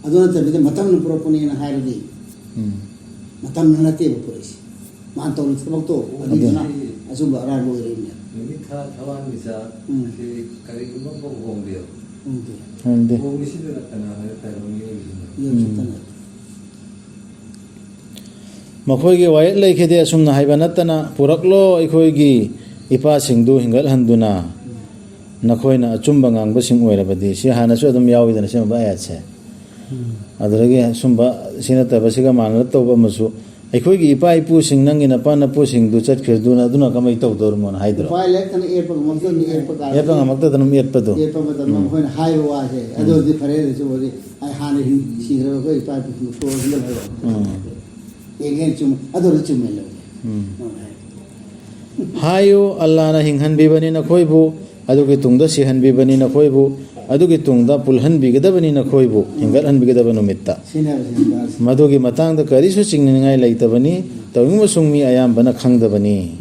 ꯑꯗꯨ ꯅꯠꯇꯕꯤꯗ ꯃꯇꯝꯅ ꯄꯨꯔꯛꯄꯅꯦꯅ ꯍꯥꯏꯔꯗꯤ ꯎꯝ꯫ ꯃꯇꯝꯅ ꯅꯠꯇꯦꯕ ꯄꯨꯔꯛꯏꯁꯦ꯫ ꯃꯥꯅ ꯇꯧꯔꯤꯕ ꯊꯕꯛꯇꯣ ꯑꯗꯨꯗꯨꯅ ꯑꯆꯨꯝꯕ ꯑꯔꯥꯟꯕ ꯑꯣꯏꯔꯛꯏꯅꯦ꯫ ꯅꯨꯃꯤꯠ ꯊꯥ ꯊꯋꯥꯟꯃꯤꯆꯥꯛ ꯎꯝ꯫ ꯁꯤ ꯀꯔꯤꯒꯨꯝꯕ ꯑꯃꯐꯥꯎ ꯍꯣꯡꯗꯦꯕ꯫ ꯎꯝꯗꯤ꯫ ꯈꯪꯗꯦ꯫ ꯍꯣꯡꯉꯤꯁꯤꯗꯅ ꯀꯅꯥꯅ ꯇꯥꯏꯕꯪ ꯃꯤꯑꯣꯏꯕꯁꯤꯡꯅ? ꯌꯣꯠꯁꯤꯠꯇꯅ꯫ ꯃꯈꯣꯏꯒꯤ ꯋꯥꯌꯦꯜ ꯂꯩꯈꯤꯗꯦ, ꯑꯁꯨꯝꯅ ꯍꯥꯏꯕ ꯅꯠꯇꯅ, "ꯄꯨꯔꯛꯂꯣ ꯑꯩꯈꯣꯏꯒꯤ ꯏꯄꯥꯁꯤꯡꯗꯨ ꯍꯤꯡꯒꯠꯍꯟꯗꯨꯅ, ꯅꯈꯣꯏꯅ ꯑꯆꯨꯝꯕ ꯉꯥꯡꯕꯁꯤꯡ ꯑꯣꯏꯔꯕꯗꯤ"꯫ ꯁꯤ ꯍꯥꯟꯅꯁꯨ ꯑꯗꯨꯝ ꯌꯥꯎꯋꯤꯗꯅ, ꯁꯤꯒꯨꯝꯕ ꯑꯌꯥꯠꯁꯦ꯫ ꯑꯗꯨꯗꯒꯤ ꯁꯨꯝꯕ ꯁꯤ ꯅꯠꯇꯕ ꯁꯤꯒ ꯃꯥꯟꯅꯗ ꯇꯧꯕ ꯑꯃꯁꯨ, "ꯑꯩꯈꯣꯏꯒꯤ ꯏꯄꯥ ꯏꯄꯨꯁꯤꯡ, ꯅꯪꯒꯤ ꯅꯄꯥ ꯅꯄꯨꯁꯤꯡꯗꯨ ꯆꯠꯈ꯭ꯔꯗꯨꯅ ꯑꯗꯨꯅ ꯀꯃꯥꯏ ꯇꯧꯗꯧꯔꯤꯃꯣꯅ?" ꯍꯥꯏꯗ꯭ꯔꯣ? ꯎꯄꯥꯏ ꯂꯩꯔꯛꯇꯅ ꯑꯦꯠꯄ ꯉꯝꯃꯛꯇꯅ ꯑꯦꯠꯄ ꯀꯥꯟꯗ ꯑꯦꯠꯄ ꯉꯝꯃꯛꯇꯗꯅ ꯑꯗꯨꯝ ꯑꯦꯠꯄꯗꯣ꯫ ꯑꯦꯠꯄ ꯃꯇꯝꯗ ꯎꯝ꯫ ꯃꯈꯣꯏꯅ ꯍꯥꯏꯕ ꯋꯥꯁꯦ, ꯑꯗꯨ ꯍꯧꯖꯤꯛ ꯐꯔꯦ, ꯑꯗꯨ ꯆꯨꯝꯕꯗꯤ ꯑꯩ ꯍꯥꯟꯅ ꯍꯤꯡ-, ꯁꯤꯈ꯭ꯔꯕ ꯑꯩꯈꯣꯏ ꯏꯄꯥ ꯏꯄꯨꯁꯤꯡꯗꯣ ꯁꯣꯔ ꯍꯣꯟꯖꯤꯜꯍꯜꯂꯣ꯫ ꯎꯝ꯫ ꯑꯦꯒꯦꯟ ꯆꯨꯝ-, ꯑꯗꯨ ꯍꯧꯖꯤꯛ ꯆꯨꯝꯃꯦ ꯂꯧꯔꯦ꯫ ꯎꯝ꯫ ꯃꯣꯏꯅ ꯍꯥꯏ꯫ ꯍꯥꯏꯌꯨ, ꯑꯜꯂꯥꯅ ꯍꯤꯡꯍꯟꯕꯤꯕꯅꯤ ꯅꯈꯣꯏꯕꯨ, ꯑꯗꯨꯒꯤ ꯇꯨꯡꯗ ꯁꯤꯍꯟꯕꯤꯕꯅꯤ ꯅꯈꯣꯏꯕꯨ, ꯑꯗꯨꯒꯤ ꯇꯨꯡꯗ ꯄꯨꯜꯍꯟꯕꯤꯒꯗꯕꯅꯤ ꯅꯈꯣꯏꯕꯨ, ꯍꯤꯡꯒꯠꯍꯟꯕꯤꯒꯗꯕ ꯅꯨꯃꯤꯠꯇ꯫ ꯁꯤꯅꯦꯕ ꯁꯤꯅꯦꯕ꯫ ꯃꯗꯨꯒꯤ ꯃꯇꯥꯡꯗ ꯀꯔꯤꯁꯨ ꯆꯤꯡꯅꯅꯤꯡꯉꯥꯏ ꯂꯩꯇꯕꯅꯤ, ꯇꯧꯏꯒꯨꯝꯕꯁꯨꯡ ꯃꯤ ꯑꯌꯥꯝꯕꯅ ꯈꯪꯗꯕꯅꯤ꯫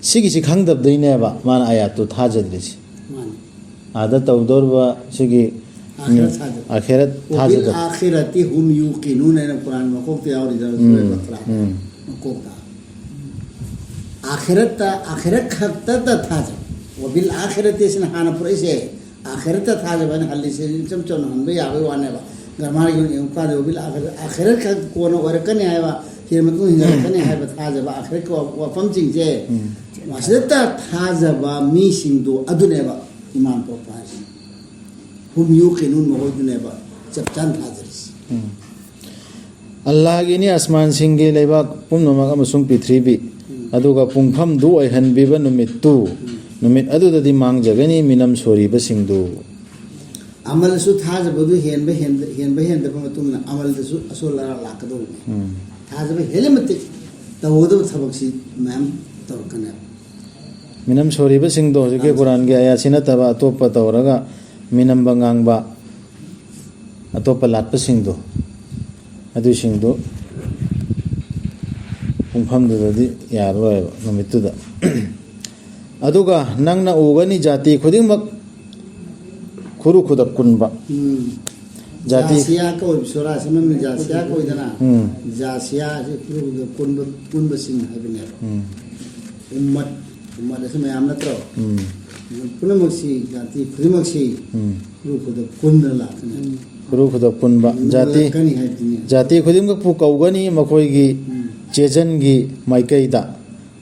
ꯁꯤꯒꯤꯁꯤ ꯈꯪꯗꯕꯗꯩꯅꯦꯕ ꯃꯥꯅ ꯑꯌꯥꯠꯇꯨ ꯊꯥꯖꯗ꯭ꯔꯤꯁꯤ꯫ ꯃꯥꯅꯤ꯫ ꯑꯥꯗ ꯇꯧꯗꯧꯔꯤꯕ ꯁꯤꯒꯤ ꯑꯥꯈꯤꯔꯠ ꯊꯥꯖꯕ꯫ ꯑꯥꯈꯤꯔꯠ "ꯋꯕꯤꯜ ꯊꯥꯖꯗꯕ꯫ ꯑꯥꯈꯤꯔꯇꯤ ꯍꯨꯝ ꯌꯨꯀꯤꯅꯨꯟ" ꯍꯥꯏꯅ ꯀꯨꯔꯥꯟ ꯃꯀꯣꯛꯇ ꯌꯥꯎꯔꯤꯗꯅ, ꯎꯝ, ꯁꯨꯔꯥ ꯕꯀꯔꯥ ꯎꯝ꯫ ꯃꯀꯣꯛꯇ꯫ ꯑꯥꯈꯤꯔꯠꯇ, ꯑꯥꯈꯤꯔꯠ ꯈꯛꯇꯗ ꯊꯥꯖꯕ꯫ "ꯋꯕꯤꯜ ꯑꯥꯈꯤꯔꯇꯤ" ꯁꯤꯅ ꯍꯥꯟꯅ ꯄꯨꯔꯛꯏꯁꯦ꯫ ꯑꯥꯈꯤꯔꯠꯇ ꯊꯥꯖꯕ ꯍꯥꯏꯅ ꯍꯜꯂꯤꯁꯦ ꯏꯆꯝ ꯆꯝꯅ ꯍꯟꯕ ꯌꯥꯕꯒꯤ ꯋꯥꯅꯦꯕ꯫ ꯒ꯭ꯔꯥꯃꯥꯔꯒꯤ ꯑꯣꯏꯅ ꯌꯦꯡꯉꯨ ꯀꯥꯟꯗ "ꯋꯕꯤꯜ ꯑꯥꯈꯤꯔꯇꯤ", ꯑꯥꯈꯤꯔꯠ ꯈꯛ ꯀꯣꯟꯅ ꯑꯣꯏꯔꯛꯀꯅꯤ ꯍꯥꯏꯕ, ꯁꯤꯔ ꯃꯇꯨꯡ ꯍꯤꯡꯒꯠꯂꯛꯀꯅꯤ ꯍꯥꯏꯕ ꯊꯥꯖꯕ, ꯑꯥꯈꯤꯔꯠꯀꯤ ꯋꯥ-, ꯋꯥꯐꯝꯁꯤꯡꯁꯦ, ꯃꯁꯤꯗꯇ ꯊꯥꯖꯕ ꯃꯤꯁꯤꯡꯗꯣ ꯑꯗꯨꯅꯦꯕ꯫ ꯏꯃꯥꯟ ꯄꯣꯛꯄ ꯍꯥꯏꯁꯦ꯫ ꯍꯨꯝꯌꯨ ꯀꯩꯅꯨꯟ ꯃꯈꯣꯏꯗꯨꯅꯦꯕ ꯆꯞ ꯆꯥꯅ ꯊꯥꯖꯔꯤꯁꯦ꯫ ꯎꯝ꯫ ꯑꯜꯂꯥꯍꯒꯤꯅꯤ ꯑꯁꯃꯥꯟꯁꯤꯡꯒꯤ ꯂꯩꯕꯥꯛ ꯄꯨꯝꯅꯃꯛ ꯑꯃꯁꯨꯡ ꯄ꯭ꯔꯤꯊꯤꯕꯤ, ꯎꯝ꯫ ꯑꯗꯨꯒ ꯄꯨꯡꯐꯝꯗꯨ ꯑꯣꯏꯍꯟꯕꯤꯕ ꯅꯨꯃꯤꯠꯇꯨ, ꯎꯝ꯫ ꯅꯨꯃꯤꯠ ꯑꯗꯨꯗꯗꯤ ꯃꯥꯡꯖꯒꯅꯤ ꯃꯤꯅꯝ ꯁꯣꯔꯤꯕꯁꯤꯡꯗꯨ꯫ ꯑꯃꯜꯁꯨ ꯊꯥꯖꯕꯗꯨ ꯍꯦꯟꯕ ꯍꯦꯟꯗ-, ꯍꯦꯟꯕ ꯍꯦꯟꯗꯕ ꯃꯇꯨꯡ ꯏꯟꯅ ꯑꯃꯜꯗꯁꯨ ꯑꯁꯣꯜ ꯑꯔꯥꯛ ꯂꯥꯛꯀꯗꯧꯔꯤꯅꯤ꯫ ꯎꯝ꯫ ꯊꯥꯖꯕ ꯍꯦꯜꯂꯤ ꯃꯇꯤꯛ ꯇꯧꯒꯗꯕ ꯊꯕꯛꯁꯤ ꯃꯌꯥꯝ ꯇꯧꯔꯛꯀꯅꯦꯕ꯫ ꯃꯤꯅꯝ ꯁꯣꯔꯤꯕꯁꯤꯡꯗꯣ ꯍꯧꯖꯤꯛꯀꯤ ꯑꯥ꯫ ꯀꯨꯔꯥꯟꯒꯤ ꯑꯌꯥꯠꯁꯤ ꯅꯠꯇꯕ ꯑꯇꯣꯞꯄ ꯇꯧꯔꯒ ꯃꯤꯅꯝꯕ ꯉꯥꯡꯕ, ꯑꯇꯣꯞꯄ ꯂꯥꯠꯄꯁꯤꯡꯗꯣ, ꯑꯗꯨꯁꯤꯡꯗꯨ ꯄꯨꯡꯐꯝꯗꯨꯗꯗꯤ ꯌꯥꯔꯔꯣꯏꯕ ꯅꯨꯃꯤꯠꯇꯨꯗ꯫ ꯑꯗꯨꯒ ꯅꯪꯅ ꯎꯒꯅꯤ ꯖꯥꯇꯤ ꯈꯨꯗꯤꯡꯃꯛ ꯈꯨꯔꯨ ꯈꯨꯗꯛ ꯀꯨꯟꯕ꯫ ꯎꯝ꯫ ꯖꯥꯇꯤ ꯖꯥꯁꯤꯌꯥ ꯀꯧꯏ, ꯁꯣꯔꯥꯁꯤ ꯃꯃꯤꯡ ꯖꯥꯁꯤꯌꯥ ꯀꯧꯏꯗꯅ꯫ ꯎꯝ꯫ ꯖꯥꯁꯤꯌꯥ ꯑꯁꯤ ꯈꯨꯔꯨ ꯈꯨꯗꯛ ꯀꯨꯟꯕ, ꯀꯨꯟꯕꯁꯤꯡ ꯍꯥꯏꯕꯅꯦꯕ꯫ ꯎꯝ꯫ ꯎꯝꯃꯠ, ꯎꯝꯃꯠ ꯑꯁꯤ ꯃꯌꯥꯝ ꯅꯠꯇ꯭ꯔꯣ? ꯎꯝ꯫ ꯄꯨꯝꯅꯃꯛꯁꯤ, ꯖꯥꯇꯤ ꯈꯨꯗꯤꯡꯃꯛꯁꯤ ꯎꯝ꯫ ꯈꯨꯔꯨ ꯈꯨꯗꯛ ꯀꯨꯟꯗ ꯂꯥꯛꯀꯅꯤ꯫ ꯈꯨꯔꯨ ꯈꯨꯗꯛ ꯄꯨꯟꯕ ꯖꯥꯇꯤ, ꯂꯥꯛꯀꯅꯤ ꯍꯥꯏꯕꯗꯨꯅꯤ꯫ ꯖꯥꯇꯤ ꯈꯨꯗꯤꯡꯃꯛꯄꯨ ꯀꯧꯒꯅꯤ ꯃꯈꯣꯏꯒꯤ ꯎꯝ꯫ ꯆꯦꯖꯟꯒꯤ ꯃꯥꯏꯀꯩꯗ,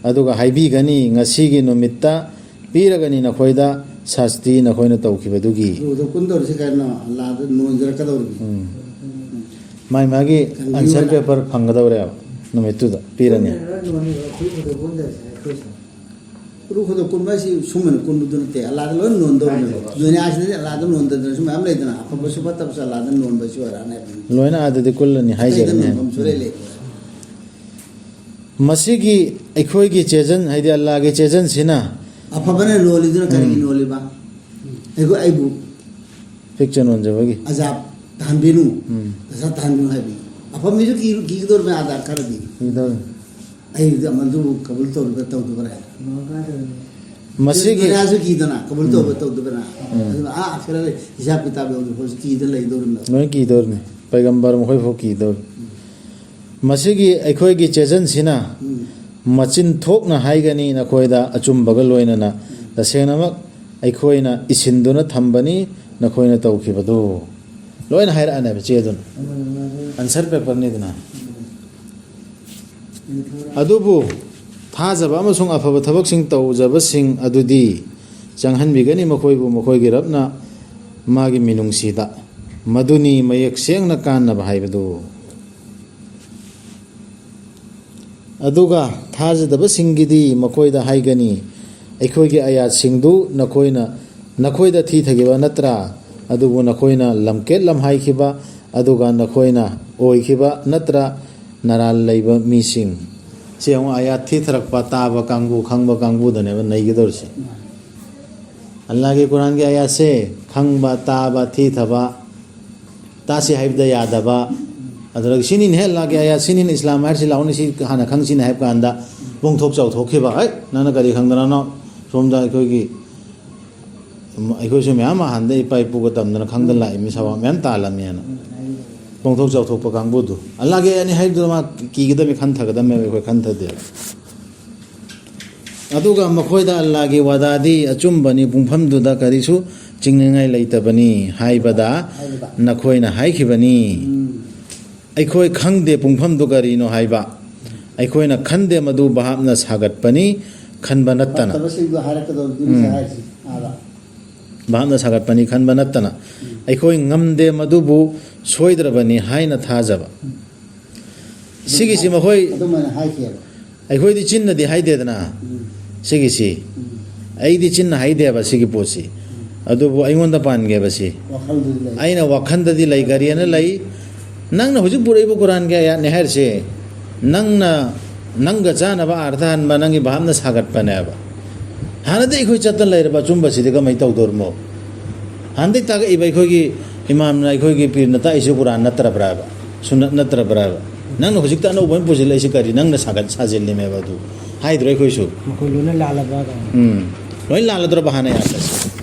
ꯑꯗꯨꯒ ꯍꯥꯏꯕꯤꯒꯅꯤ, "ꯉꯁꯤꯒꯤ ꯅꯨꯃꯤꯠꯇ ꯄꯤꯔꯒꯅꯤ ꯅꯈꯣꯏꯗ ꯁꯥꯁꯇꯤ ꯅꯈꯣꯏꯅ ꯇꯧꯈꯤꯕꯗꯨꯒꯤ"꯫ ꯈꯨꯔꯨ ꯈꯨꯗꯛ ꯀꯨꯟꯗꯧꯔꯤꯁꯤ ꯀꯩꯅꯣ? ꯑꯜꯂꯥꯗ ꯅꯣꯟꯖꯔꯛꯀꯗꯧꯔꯤꯅꯤ꯫ ꯎꯝ꯫ ꯃꯥꯏ ꯃꯥꯒꯤ ꯀꯟꯕꯤꯌꯨ ꯑꯟꯁꯔ ꯍꯥꯏꯅ꯫ ꯄꯦꯄꯔ ꯐꯪꯒꯗꯧꯔꯦꯕ ꯅꯨꯃꯤꯠꯇꯨꯗ ꯄꯤꯔꯅꯤ꯫ ꯈꯨꯔꯨ ꯈꯨꯗꯛ ꯀꯨꯟꯗꯧꯔꯤꯁꯦ ꯑꯩꯈꯣꯏꯁꯨ꯫ ꯈꯨꯔꯨ ꯈꯨꯗꯛ ꯀꯨꯟꯕ ꯍꯥꯏꯁꯤ ꯁꯨꯝ ꯑꯣꯏꯅ ꯀꯨꯟꯕꯗꯨ ꯅꯠꯇꯦ, ꯑꯜꯂꯥꯗ ꯂꯣꯏ ꯅꯣꯟꯗꯧꯔꯤꯅꯦꯕ꯫ ꯗꯨꯅꯤꯌꯥꯁꯤꯗꯁꯨ ꯑꯜꯂꯥꯗ ꯅꯣꯟꯗꯗꯅꯁꯨ ꯃꯌꯥꯝ ꯂꯩꯗꯅ, ꯑꯐꯕꯁꯨ ꯐꯠꯇꯕꯁꯨ ꯑꯜꯂꯥꯗ ꯅꯣꯟꯕꯁꯨ ꯑꯣꯏꯔꯛꯑꯅꯦꯕ꯫ ꯂꯣꯏꯅ ꯑꯥꯗꯗꯤ ꯀꯨꯜꯂꯅꯤ ꯑꯇꯩꯗ ꯍꯥꯏꯖꯔꯤꯅꯦ꯫ ꯅꯣꯟꯐꯝ ꯁꯨꯡꯂꯩ ꯂꯩꯇꯦ꯫ ꯃꯁꯤꯒꯤ ꯑꯩꯈꯣꯏꯒꯤ ꯆꯦꯖꯟ, ꯍꯥꯏꯗꯤ ꯑꯜꯂꯥꯒꯤ ꯆꯦꯖꯟꯁꯤꯅ ꯑꯐꯕꯅ ꯅꯣꯜꯂꯤꯗꯨꯅ ꯀꯔꯤꯒꯤ ꯎꯝ꯫ ꯅꯣꯜꯂꯤꯕ? ꯑꯩꯈꯣꯏ, ꯑꯩꯕꯨ ꯄꯤꯛꯆ ꯅꯣꯟꯖꯕꯒꯤ꯫ ꯑꯖꯥꯕ ꯇꯥꯍꯟꯕꯤꯅꯨ꯫ ꯎꯝ꯫ ꯑꯖꯥꯕ ꯇꯥꯍꯟꯕꯤꯅꯨ ꯍꯥꯏꯕꯤ꯫ ꯑꯐꯕ ꯃꯤꯁꯨ ꯀꯤ-, ꯀꯤꯒꯗꯧꯔꯤꯕꯅꯤ ꯑꯥꯗ ꯈꯔꯗꯤ꯫ ꯀꯤꯒꯗꯧꯔꯤꯅꯤ꯫ ꯑꯩꯗꯤ ꯑꯃꯗꯨꯕꯨ ꯀꯕꯨꯜ ꯇꯧꯔꯤꯕ꯭ꯔꯥ ꯇꯧꯗꯕ꯭ꯔꯥ ꯍꯥꯏꯅ꯫ ꯃꯁꯤꯒꯤ ꯗꯨꯅꯤꯌꯥꯁꯨ ꯀꯤꯗꯅ ꯀꯕꯨꯜ ꯎꯝ꯫ ꯇꯧꯕ꯭ꯔꯥ ꯇꯧꯗꯕ꯭ꯔꯥ꯫ ꯎꯝ꯫ ꯑꯗꯨꯅ ꯑꯥ ꯑꯈꯦꯔꯗ ꯍꯤꯁꯥꯕ ꯀꯤꯇꯥꯕ ꯌꯧꯗ꯭ꯔꯤ ꯐꯥꯎꯁꯨ ꯀꯤꯗꯅ ꯂꯩꯗꯧꯔꯤꯕꯅꯤ꯫ ꯂꯣꯏ ꯀꯤꯗꯧꯔꯤꯅꯤ꯫ ꯄꯩꯒꯝꯕꯔ ꯃꯈꯣꯏ ꯐꯥꯎ ꯀꯤꯗꯧꯔꯤ꯫ ꯃꯁꯤꯒꯤ ꯑꯩꯈꯣꯏꯒꯤ ꯆꯦꯖꯟꯁꯤꯅ ꯎꯝ꯫ ꯃꯆꯤꯟ ꯊꯣꯛꯅ ꯍꯥꯏꯒꯅꯤ ꯅꯈꯣꯏꯗ ꯑꯆꯨꯝꯕꯒ ꯂꯣꯏꯅꯅ, ꯎꯝ꯫ ꯇꯁꯦꯡꯅꯃꯛ ꯑꯩꯈꯣꯏꯅ ꯏꯁꯤꯟꯗꯨꯅ ꯊꯝꯕꯅꯤ ꯅꯈꯣꯏꯅ ꯇꯧꯈꯤꯕꯗꯨ꯫ ꯂꯣꯏꯅ ꯍꯥꯏꯔꯛꯑꯅꯦꯕ ꯆꯦꯗꯨꯅ꯫ ꯎꯝ꯫ ꯑꯟꯁꯔ ꯄꯦꯄꯔꯅꯤꯗꯅ꯫ ꯎꯝ꯫ ꯑꯗꯨꯕꯨ ꯊꯥꯖꯕ ꯑꯃꯁꯨꯡ ꯑꯐꯕ ꯊꯕꯛꯁꯤꯡ ꯇꯧꯖꯕꯁꯤꯡ ꯑꯗꯨꯗꯤ ꯆꯪꯍꯟꯕꯤꯒꯅꯤ ꯃꯈꯣꯏꯕꯨ ꯃꯈꯣꯏꯒꯤ ꯔꯕꯅ ꯃꯥꯒꯤ ꯃꯤꯅꯨꯡꯁꯤꯗ꯫ ꯃꯗꯨꯅꯤ ꯃꯌꯦꯛ ꯁꯦꯡꯅ ꯀꯥꯟꯅꯕ ꯍꯥꯏꯕꯗꯨ꯫ ꯑꯗꯨꯒ ꯊꯥꯖꯗꯕꯁꯤꯡꯒꯤꯗꯤ ꯃꯈꯣꯏꯗ ꯍꯥꯏꯒꯅꯤ, ꯑꯩꯈꯣꯏꯒꯤ ꯑꯥꯌꯥꯠꯁꯤꯡꯗꯨ ꯅꯈꯣꯏꯅ, ꯅꯈꯣꯏꯗ ꯊꯤꯊꯈꯤꯕ ꯅꯠꯇ꯭ꯔꯥ? ꯑꯗꯨꯕꯨ ꯅꯈꯣꯏꯅ ꯂꯝꯀꯦꯠ ꯂꯝꯍꯥꯏꯈꯤꯕ, ꯑꯗꯨꯒ ꯅꯈꯣꯏꯅ ꯑꯣꯏꯈꯤꯕ ꯅꯠꯇ꯭ꯔꯥ ꯅꯔꯥꯜ ꯂꯩꯕ ꯃꯤꯁꯤꯡ? ꯁꯤ ꯑꯃꯨꯛ ꯑꯥꯌꯥꯠ ꯊꯤꯊꯔꯛꯄ, ꯇꯥꯕ ꯀꯥꯡꯕꯨ, ꯈꯪꯕ ꯀꯥꯡꯕꯨꯗꯅꯦꯕ ꯅꯩꯒꯗꯧꯔꯤꯁꯦ꯫ ꯑꯜꯂꯥꯍꯒꯤ ꯀꯨꯔꯥꯟꯒꯤ ꯑꯥꯌꯥꯠꯁꯦ ꯈꯪꯕ, ꯇꯥꯕ, ꯊꯤꯊꯕ, ꯇꯥꯁꯤ ꯍꯥꯏꯕꯗ ꯌꯥꯗꯕ, ꯑꯗꯨꯗꯒꯤ ꯁꯤꯅꯤꯅꯦꯍꯦ ꯑꯜꯂꯥꯍꯒꯤ ꯑꯥꯌꯥꯠ, ꯁꯤꯅꯤꯅꯦ ꯏꯁꯂꯥꯝ ꯍꯥꯏꯔꯤꯁꯤ, ꯂꯥꯛꯎꯅꯦ ꯁꯤ ꯍꯥꯟꯅ ꯈꯪꯁꯤꯅꯦ ꯍꯥꯏꯕ ꯀꯥꯟꯗ ꯄꯣꯡꯊꯣꯛ ꯆꯥꯎꯊꯣꯛꯈꯤꯕ꯫ "ꯑꯩ, ꯅꯪꯅ ꯀꯔꯤ ꯈꯪꯗꯅꯅꯣ? ꯁꯣꯝꯗ ꯑꯩꯈꯣꯏꯒꯤ, ꯑꯩꯈꯣꯏꯁꯨ ꯃꯌꯥꯝ ꯑꯃ ꯍꯥꯟꯅꯗꯩ ꯏꯄꯥ ꯏꯄꯨꯒ ꯇꯝꯗꯅ ꯈꯪꯗꯅ ꯂꯥꯛꯏ, ꯃꯤ ꯁꯋꯥ ꯃꯌꯥꯝ ꯇꯥꯜꯂꯝꯃꯦꯅ"꯫ ꯄꯣꯡꯊꯣꯛ ꯆꯥꯎꯊꯣꯛꯄ ꯀꯥꯡꯕꯨꯗꯨ꯫ ꯑꯜꯂꯥꯍꯒꯤ ꯑꯥꯌꯥꯠꯅꯤ ꯍꯥꯏꯕꯗꯨꯗ ꯃꯥ ꯀꯤꯒꯗꯕꯅꯤ ꯈꯟꯊꯒꯗꯕꯅꯦꯕ, ꯑꯩꯈꯣꯏ ꯈꯟꯊꯗꯦꯕ꯫ ꯑꯗꯨꯒ ꯃꯈꯣꯏꯗ ꯑꯜꯂꯥꯍꯒꯤ ꯋꯥꯗꯥꯗꯤ ꯑꯆꯨꯝꯕꯅꯤ, ꯄꯨꯡꯐꯝꯗꯨꯗ ꯀꯔꯤꯁꯨ ꯆꯤꯡꯅꯤꯡꯉꯥꯏ ꯂꯩꯇꯕꯅꯤ ꯍꯥꯏꯕꯗ ꯍꯥꯏꯕꯗ꯫ ꯅꯈꯣꯏꯅ ꯍꯥꯏꯈꯤꯕꯅꯤ꯫ ꯎꯝ꯫ ꯑꯩꯈꯣꯏ ꯈꯪꯗꯦ ꯄꯨꯡꯐꯝꯗꯨ ꯀꯔꯤꯅꯣ ꯍꯥꯏꯕ꯫ ꯑꯩꯈꯣꯏꯅ ꯈꯟꯗꯦ ꯃꯗꯨ ꯚꯥꯞꯅ ꯁꯥꯒꯠꯄꯅꯤ ꯈꯟꯕ ꯅꯠꯇꯅ꯫ ꯐꯠꯇꯕꯁꯤꯡꯗꯨ ꯍꯥꯏꯔꯛꯀꯗꯧꯕꯗꯨꯅꯤ ꯎꯝ꯫ ꯍꯥꯏꯔꯤꯁꯤ꯫ ꯑꯥꯗ꯫ ꯚꯥꯞꯅ ꯁꯥꯒꯠꯄꯅꯤ ꯈꯟꯕ ꯅꯠꯇꯅ꯫ ꯎꯝ꯫ ꯑꯩꯈꯣꯏ ꯉꯝꯗꯦ ꯃꯗꯨꯕꯨ ꯁꯣꯏꯗ꯭ꯔꯕꯅꯤ ꯍꯥꯏꯅ ꯊꯥꯖꯕ꯫ ꯁꯤꯒꯤꯁꯤ ꯃꯈꯣꯏ ꯑꯗꯨꯃꯥꯏꯅ ꯍꯥꯏꯈꯤꯑꯕ꯫ ꯑꯩꯈꯣꯏꯗꯤ ꯆꯤꯟꯅꯗꯤ ꯍꯥꯏꯗꯦꯗꯅ꯫ ꯎꯝ꯫ ꯁꯤꯒꯤꯁꯤ꯫ ꯎꯝ꯫ ꯑꯩꯗꯤ ꯆꯤꯟꯅ ꯍꯥꯏꯗꯦꯕ ꯁꯤꯒꯤ ꯄꯣꯠꯁꯤ꯫ ꯎꯝ꯫ ꯑꯗꯨꯕꯨ ꯑꯩꯉꯣꯟꯗ ꯄꯥꯟꯒꯦꯕ ꯁꯤ꯫ ꯋꯥꯈꯜꯗꯨꯗꯤ ꯂꯩ꯫ ꯑꯩꯅ ꯋꯥꯈꯜꯗꯗꯤ ꯂꯩ, ꯒꯥꯔꯤꯅ ꯂꯩ꯫ ꯅꯪꯅ ꯍꯧꯖꯤꯛ ꯄꯨꯔꯛꯏꯕ ꯀꯨꯔꯥꯟꯒꯤ ꯑꯥꯌꯥꯠꯅꯦ ꯍꯥꯏꯔꯤꯁꯦ, ꯅꯪꯅ, ꯅꯪꯒ ꯆꯥꯅꯕ ꯑꯥꯔꯊ ꯍꯟꯕ, ꯅꯪꯒꯤ ꯚꯥꯞꯅ ꯁꯥꯒꯠꯄꯅꯦꯕ꯫ ꯍꯥꯟꯅꯗꯤ ꯑꯩꯈꯣꯏ ꯆꯠꯇꯅ ꯂꯩꯔꯕ ꯑꯆꯨꯝꯕꯁꯤꯗꯤ ꯀꯃꯥꯏꯅ ꯇꯧꯗꯣꯔꯤꯃꯣ? ꯍꯥꯟꯅꯗꯩ ꯇꯥꯛꯂꯛꯏꯕ ꯑꯩꯈꯣꯏꯒꯤ ꯏꯃꯥꯝꯅ, ꯑꯩꯈꯣꯏꯒꯤ ꯄꯤꯔꯅ ꯇꯥꯛꯏꯁꯦ ꯀꯨꯔꯥꯟ ꯅꯠꯇ꯭ꯔꯕ꯭ꯔꯥꯕ? ꯁꯨꯟꯅꯠ ꯅꯠꯇ꯭ꯔꯕ꯭ꯔꯥꯕ? ꯅꯪꯅ ꯍꯧꯖꯤꯛꯇ ꯑꯅꯧꯕ ꯑꯃ ꯄꯨꯁꯤꯜꯂꯛꯏꯁꯤ ꯀꯔꯤ? ꯅꯪꯅ ꯁꯥꯒꯠ ꯁꯥꯖꯤꯜꯂꯤꯃꯦꯕ ꯑꯗꯨ꯫ ꯍꯥꯏꯗ꯭ꯔꯣ ꯑꯩꯈꯣꯏꯁꯨ? ꯃꯈꯣꯏ ꯂꯣꯏꯅ ꯂꯥꯜꯂꯕ ꯀꯥꯏꯅ꯫ ꯎꯝ꯫ ꯂꯣꯏ ꯂꯥꯜꯂꯗ꯭ꯔꯕ ꯍꯥꯟꯅ ꯌꯥꯗ꯭ꯔꯁꯤ?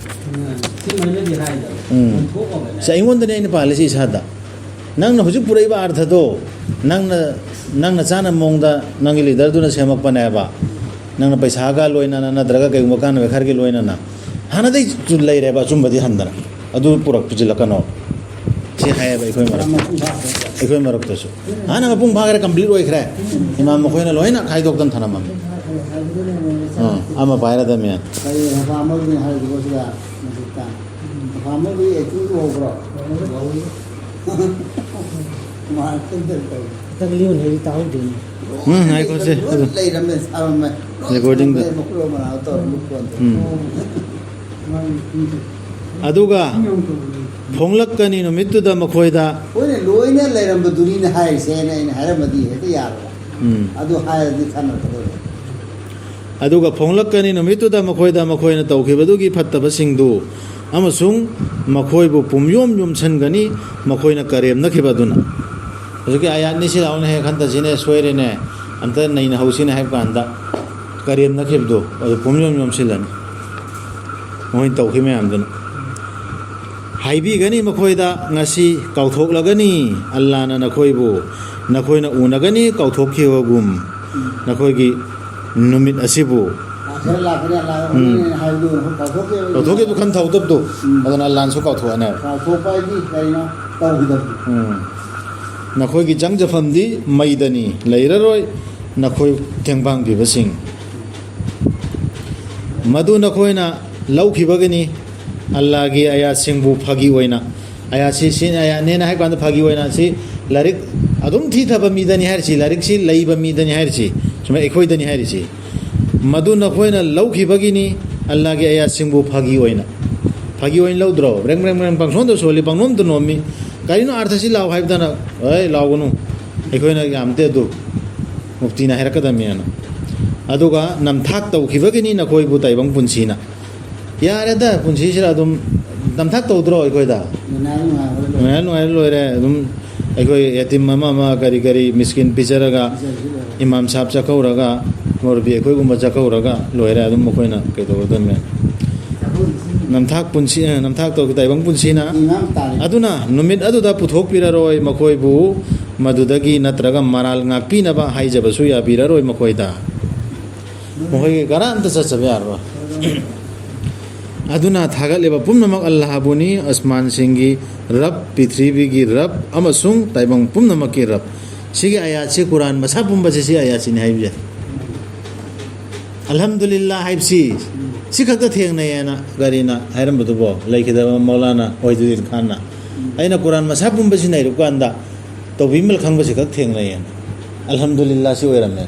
ꯎꯝ꯫ ꯁꯤ ꯂꯣꯏꯅꯗꯤ ꯍꯥꯏꯗꯕ꯫ ꯎꯝ꯫ ꯑꯣꯟꯊꯣꯛꯑꯕꯅꯦ꯫ ꯁꯤ ꯑꯩꯉꯣꯟꯗꯅꯦ ꯑꯩꯅ ꯄꯥꯜꯂꯤꯁꯤ ꯏꯁꯥꯗ꯫ ꯅꯪꯅ ꯍꯧꯖꯤꯛ ꯄꯨꯔꯛꯏꯕ ꯑꯥꯔꯊꯗꯣ, ꯅꯪꯅ, ꯅꯪꯅ ꯆꯥꯅꯕ ꯃꯑꯣꯡꯗ ꯅꯪꯒꯤ ꯂꯤꯗꯔꯗꯨꯅ ꯁꯦꯝꯃꯛꯄꯅꯦꯕ꯫ ꯅꯪꯅ ꯄꯩꯁꯥꯒ ꯂꯣꯏꯅꯅ ꯅꯠꯇ꯭ꯔꯒ ꯀꯩꯒꯨꯝꯕ ꯀꯥꯟꯅꯕ ꯈꯔꯒꯤ ꯂꯣꯏꯅꯅ꯫ ꯍꯥꯟꯅꯗꯩ ꯂꯩꯔꯦꯕ ꯑꯆꯨꯝꯕꯗꯤ ꯍꯟꯗꯅ꯫ ꯑꯗꯨ ꯄꯨꯔꯛ ꯄꯨꯁꯤꯜꯂꯛꯀꯅꯣ꯫ ꯁꯤ ꯍꯥꯏꯌꯦꯕ ꯑꯩꯈꯣꯏ ꯃꯔꯛꯇ꯫ ꯑꯩꯈꯣꯏ ꯃꯔꯛꯇꯁꯨ꯫ ꯍꯥꯟꯅ ꯃꯄꯨꯡ ꯐꯥꯈ꯭ꯔꯦ, complete ꯑꯣꯏꯈ꯭ꯔꯦ꯫ ꯏꯃꯥꯝ ꯃꯈꯣꯏꯅ ꯂꯣꯏꯅ ꯈꯥꯏꯗꯣꯛꯇꯅ ꯊꯅꯝꯃꯝꯃꯤ꯫ ꯑꯥ, ꯑꯃ ꯄꯥꯏꯔꯗꯝꯃꯦ꯫ ꯀꯔꯤ ꯍꯥꯐꯥꯝꯕꯒꯤ ꯍꯥꯏꯔꯤꯕꯣ ꯁꯤꯗ? ꯃꯁꯤꯗ ꯍꯥꯐꯥꯝꯕꯒꯤ ꯑꯦꯛꯇꯤꯡꯗꯨ ꯍꯧꯕ꯭ꯔꯣ? ꯃꯥ ꯑꯦꯛꯇꯤꯡ ꯇꯧꯔꯤ꯫ ꯈꯤꯇꯪ ꯂꯤꯌꯣꯟ ꯍꯥꯏꯗꯤ ꯇꯥꯍꯧꯗꯦꯅꯦ꯫ ꯎꯝ, ꯉꯥꯏꯈꯣꯁꯦ, ꯂꯣꯏ ꯑꯗꯨ ꯂꯩꯔꯝꯃꯦ, ꯁꯥꯔꯝꯃꯦ꯫ ꯂꯣꯏ recording ꯗ꯫ ꯁꯥꯔꯝꯃꯦ, ꯃꯈꯨꯠ ꯃꯅꯥ ꯇꯧꯔ ꯃꯈꯣꯟꯗꯣ꯫ ꯎꯝ꯫ ꯑꯗꯨꯒ ꯐꯣꯡꯂꯛꯀꯅꯤ ꯅꯨꯃꯤꯠꯇꯨꯗ ꯃꯈꯣꯏꯗ꯫ ꯍꯣꯏꯅꯦ, ꯂꯣꯏꯅ ꯂꯩꯔꯝꯕꯗꯨꯅꯤꯅ ꯍꯥꯏꯔꯤꯁꯦ, ꯑꯩꯅ, ꯑꯩꯅ ꯍꯥꯏꯔꯝꯃꯗꯤ ꯍꯦꯛꯇ ꯌꯥꯔꯕ꯫ ꯎꯝ꯫ ꯑꯗꯨ ꯍꯥꯏꯔꯗꯤ ꯈꯟꯅꯔꯛꯀꯗꯧꯕ꯫ ꯑꯗꯨꯒ ꯐꯣꯡꯂꯛꯀꯅꯤ ꯅꯨꯃꯤꯠꯇꯨꯗ ꯃꯈꯣꯏꯗ ꯃꯈꯣꯏꯅ ꯇꯧꯈꯤꯕꯗꯨꯒꯤ ꯐꯠꯇꯕꯁꯤꯡꯗꯨ, ꯑꯃꯁꯨꯡ ꯃꯈꯣꯏꯕꯨ ꯄꯨꯝꯌꯣꯝ ꯌꯣꯝꯁꯤꯟꯒꯅꯤ, ꯃꯈꯣꯏꯅ ꯀꯔꯦꯝꯅꯈꯤꯕ ꯑꯗꯨꯅ꯫ ꯍꯧꯖꯤꯛꯀꯤ ꯑꯌꯥꯠꯅꯤꯁꯤ ꯂꯥꯎꯅ ꯍꯦꯛ ꯍꯟꯊꯁꯤꯅꯦ, ꯁꯣꯏꯔꯦꯅꯦ, ꯑꯝꯇ ꯅꯩꯅꯍꯧꯁꯤꯅꯦ ꯍꯥꯏꯕ ꯀꯥꯟꯗ ꯀꯔꯦꯝꯅꯈꯤꯕꯗꯨ ꯑꯗꯨ ꯄꯨꯝꯌꯣꯝ ꯌꯣꯝꯁꯤꯜꯂꯅꯤ, ꯃꯈꯣꯏꯅ ꯇꯧꯈꯤꯕ ꯃꯌꯥꯝꯗꯨꯅ꯫ ꯍꯥꯏꯕꯤꯒꯅꯤ ꯃꯈꯣꯏꯗ, "ꯉꯁꯤ ꯀꯥꯎꯊꯣꯛꯂꯒꯅꯤ ꯑꯜꯂꯥꯅ ꯅꯈꯣꯏꯕꯨ, ꯅꯈꯣꯏꯅ ꯎꯅꯒꯅꯤ ꯀꯥꯎꯊꯣꯛꯈꯤꯕꯒꯨꯝ ꯅꯈꯣꯏꯒꯤ ꯅꯨꯃꯤꯠ ꯑꯁꯤꯕꯨ"꯫ ꯂꯥꯛꯀꯅꯤ, ꯂꯥꯛꯀꯅꯤ, ꯑꯜꯂꯥꯅ ꯎꯝ꯫ ꯎꯅꯒꯅꯤ ꯍꯥꯏꯕꯗꯨ ꯅꯈꯣꯏ ꯀꯥꯎꯊꯣꯛꯈꯤꯕ꯫ ꯀꯥꯎꯊꯣꯛꯈꯤꯕꯗꯨ ꯈꯟ ꯊꯧꯗꯕꯗꯨ, ꯎꯝ꯫ ꯑꯗꯨꯅ ꯑꯜꯂꯥꯅꯁꯨ ꯀꯥꯎꯊꯣꯛꯑꯅꯦꯕ꯫ ꯀꯥꯎꯊꯣꯛꯄ ꯍꯥꯏꯗꯤ ꯀꯔꯤꯅꯣ? ꯇꯧꯈꯤꯗꯕꯗꯨ꯫ ꯎꯝ꯫ "ꯅꯈꯣꯏꯒꯤ ꯆꯪꯖꯐꯝꯗꯤ ꯃꯩꯗꯅꯤ, ꯂꯩꯔꯔꯣꯏ ꯅꯈꯣꯏ ꯇꯦꯡꯕꯥꯡ ꯄꯤꯕꯁꯤꯡ"꯫ ꯃꯗꯨ ꯅꯈꯣꯏꯅ ꯂꯧꯈꯤꯕꯒꯤꯅꯤ, ꯑꯜꯂꯥꯒꯤ ꯑꯌꯥꯠꯁꯤꯡꯕꯨ ꯐꯥꯒꯤ ꯑꯣꯏꯅ꯫ ꯑꯌꯥꯠꯁꯤ, ꯁꯤ ꯑꯌꯥꯠꯅꯦꯅ ꯍꯥꯏꯕ ꯀꯥꯟꯗ ꯐꯥꯒꯤ ꯑꯣꯏꯅ ꯁꯤ ꯂꯥꯏꯔꯤꯛ ꯑꯗꯨꯝ ꯊꯤꯊꯕ ꯃꯤꯗꯅꯤ ꯍꯥꯏꯔꯤꯁꯤ, ꯂꯥꯏꯔꯤꯛꯁꯤ ꯂꯩꯕ ꯃꯤꯗꯅꯤ ꯍꯥꯏꯔꯤꯁꯤ, ꯁꯨꯃꯥꯏ ꯑꯩꯈꯣꯏꯗꯅꯤ ꯍꯥꯏꯔꯤꯁꯤ꯫ ꯃꯗꯨ ꯅꯈꯣꯏꯅ ꯂꯧꯈꯤꯕꯒꯤꯅꯤ, ꯑꯜꯂꯥꯒꯤ ꯑꯌꯥꯠꯁꯤꯡꯕꯨ ꯐꯥꯒꯤ ꯑꯣꯏꯅ꯫ ꯐꯥꯒꯤ ꯑꯣꯏꯅ ꯂꯧꯗ꯭ꯔꯣ? ꯕ꯭ꯔꯦꯡ ꯕ꯭ꯔꯦꯡ ꯕ꯭ꯔꯦꯡ ꯄꯪꯁꯣꯟꯗ ꯁꯣꯜꯂꯤ, ꯄꯪꯅꯣꯝꯗ ꯅꯣꯝꯃꯤ꯫ ꯀꯔꯤꯅꯣ ꯑꯥꯔꯊꯁꯤ ꯂꯥꯎ ꯍꯥꯏꯕꯗꯅ, "ꯑꯦ, ꯂꯥꯎꯒꯅꯨ, ꯑꯩꯈꯣꯏꯅ ꯌꯥꯝꯗꯦ ꯑꯗꯨ, ꯃꯨꯐꯇꯤꯅ ꯍꯥꯏꯔꯛꯀꯗꯕꯅꯦꯅ"꯫ ꯑꯗꯨꯒ ꯅꯝꯊꯥꯛ ꯇꯧꯈꯤꯕꯒꯤꯅꯤ ꯅꯈꯣꯏꯕꯨ ꯇꯥꯏꯕꯪ ꯄꯨꯟꯁꯤꯅ꯫ ꯌꯥꯔꯦꯗ, ꯄꯨꯟꯁꯤꯁꯤꯗ ꯑꯗꯨꯝ ꯅꯝꯊꯥꯛ ꯇꯧꯗ꯭ꯔꯣ ꯑꯩꯈꯣꯏꯗ? ꯅꯨꯡꯉꯥꯏ ꯅꯨꯡꯉꯥꯏ ꯍꯣꯏ ꯂꯣꯏꯔꯦ꯫ ꯅꯨꯡꯉꯥꯏ ꯅꯨꯡꯉꯥꯏ ꯂꯣꯏꯔꯦ꯫ ꯑꯗꯨꯝ ꯑꯩꯈꯣꯏ ꯌꯦꯇꯤꯝ ꯑꯃ ꯑꯃ ꯀꯔꯤ ꯀꯔꯤ ꯃꯤꯁꯀꯤꯟ ꯄꯤꯖꯔꯒ, ꯄꯤꯖꯔꯁꯨ ꯂꯣꯏꯔꯦ꯫ ꯏꯃꯥꯝ ꯁꯥꯍꯕ ꯆꯥꯛꯀꯧꯔꯒ, ꯃꯧꯂꯕꯤ ꯑꯩꯈꯣꯏꯒꯨꯝꯕ ꯆꯥꯛꯀꯧꯔꯒ ꯂꯣꯏꯔꯦ꯫ ꯑꯗꯨꯝ ꯃꯈꯣꯏꯅ ꯀꯩꯗꯧꯒꯗꯕꯅꯦ? ꯆꯥꯛꯀꯧꯔꯤꯁꯤ ꯅꯝꯊꯥꯛ ꯄꯨꯟꯁꯤ, ꯑꯦ, ꯅꯝꯊꯥꯛ ꯇꯧꯈꯤ ꯇꯥꯏꯕꯪ ꯄꯨꯟꯁꯤꯅ꯫ ꯏꯃꯥꯝ ꯇꯥꯔꯦ꯫ ꯑꯗꯨꯅ ꯅꯨꯃꯤꯠ ꯑꯗꯨꯗ ꯄꯨꯊꯣꯛꯄꯤꯔꯔꯣꯏ ꯃꯈꯣꯏꯕꯨ ꯃꯗꯨꯗꯒꯤ, ꯅꯠꯇ꯭ꯔꯒ ꯃꯔꯥꯜ ꯉꯥꯛꯄꯤꯅꯕ ꯍꯥꯏꯖꯕꯁꯨ ꯌꯥꯕꯤꯔꯔꯣꯏ ꯃꯈꯣꯏꯗ꯫ ꯃꯈꯣꯏꯒꯤ ꯀꯔꯥꯝꯇ ꯆꯠꯆꯕ ꯌꯥꯔꯣꯏ꯫ ꯑꯗꯨꯅ ꯊꯥꯒꯠꯂꯤꯕ ꯄꯨꯝꯅꯃꯛ ꯑꯜꯂꯥꯍꯕꯨꯅꯤ, ꯑꯁꯃꯥꯟꯁꯤꯡꯒꯤ ꯔꯕ, ꯄ꯭ꯔꯤꯊꯤꯕꯤꯒꯤ ꯔꯕ ꯑꯃꯁꯨꯡ ꯇꯥꯏꯕꯪ ꯄꯨꯝꯅꯃꯛꯀꯤ ꯔꯕ꯫ ꯁꯤꯒꯤ ꯑꯌꯥꯠꯁꯤ, ꯀꯨꯔꯥꯟ ꯃꯁꯥ ꯄꯨꯝꯕꯁꯤ ꯁꯤ ꯑꯌꯥꯠꯁꯤꯅꯤ ꯍꯥꯏꯕ ꯌꯥꯏ꯫ ꯑꯜꯍꯝꯗꯨꯂꯤꯜꯂꯥ ꯍꯥꯏꯕꯁꯤ ꯁꯤ ꯈꯛꯇ ꯊꯦꯡꯅꯩꯌꯦꯅ ꯀꯔꯤꯅ ꯍꯥꯏꯔꯝꯕꯗꯨꯕꯣ? ꯂꯩꯈꯤꯗꯕ ꯃꯧꯂꯥꯅꯥ ꯋꯥꯍꯤꯗꯨꯗꯤꯟ ꯈꯥꯟꯅ꯫ ꯑꯩꯅ ꯀꯨꯔꯥꯟ ꯃꯁꯥ ꯄꯨꯝꯕꯁꯤ ꯅꯩꯔꯨꯀꯥꯟꯗ ꯇꯧꯕꯤꯃꯜ ꯈꯪꯕꯁꯤ ꯈꯛ ꯊꯦꯡꯅꯩꯌꯦꯅ꯫ ꯑꯜꯍꯝꯗꯨꯂꯤꯜꯂꯥ ꯁꯤ ꯑꯣꯏꯔꯝꯃꯦ꯫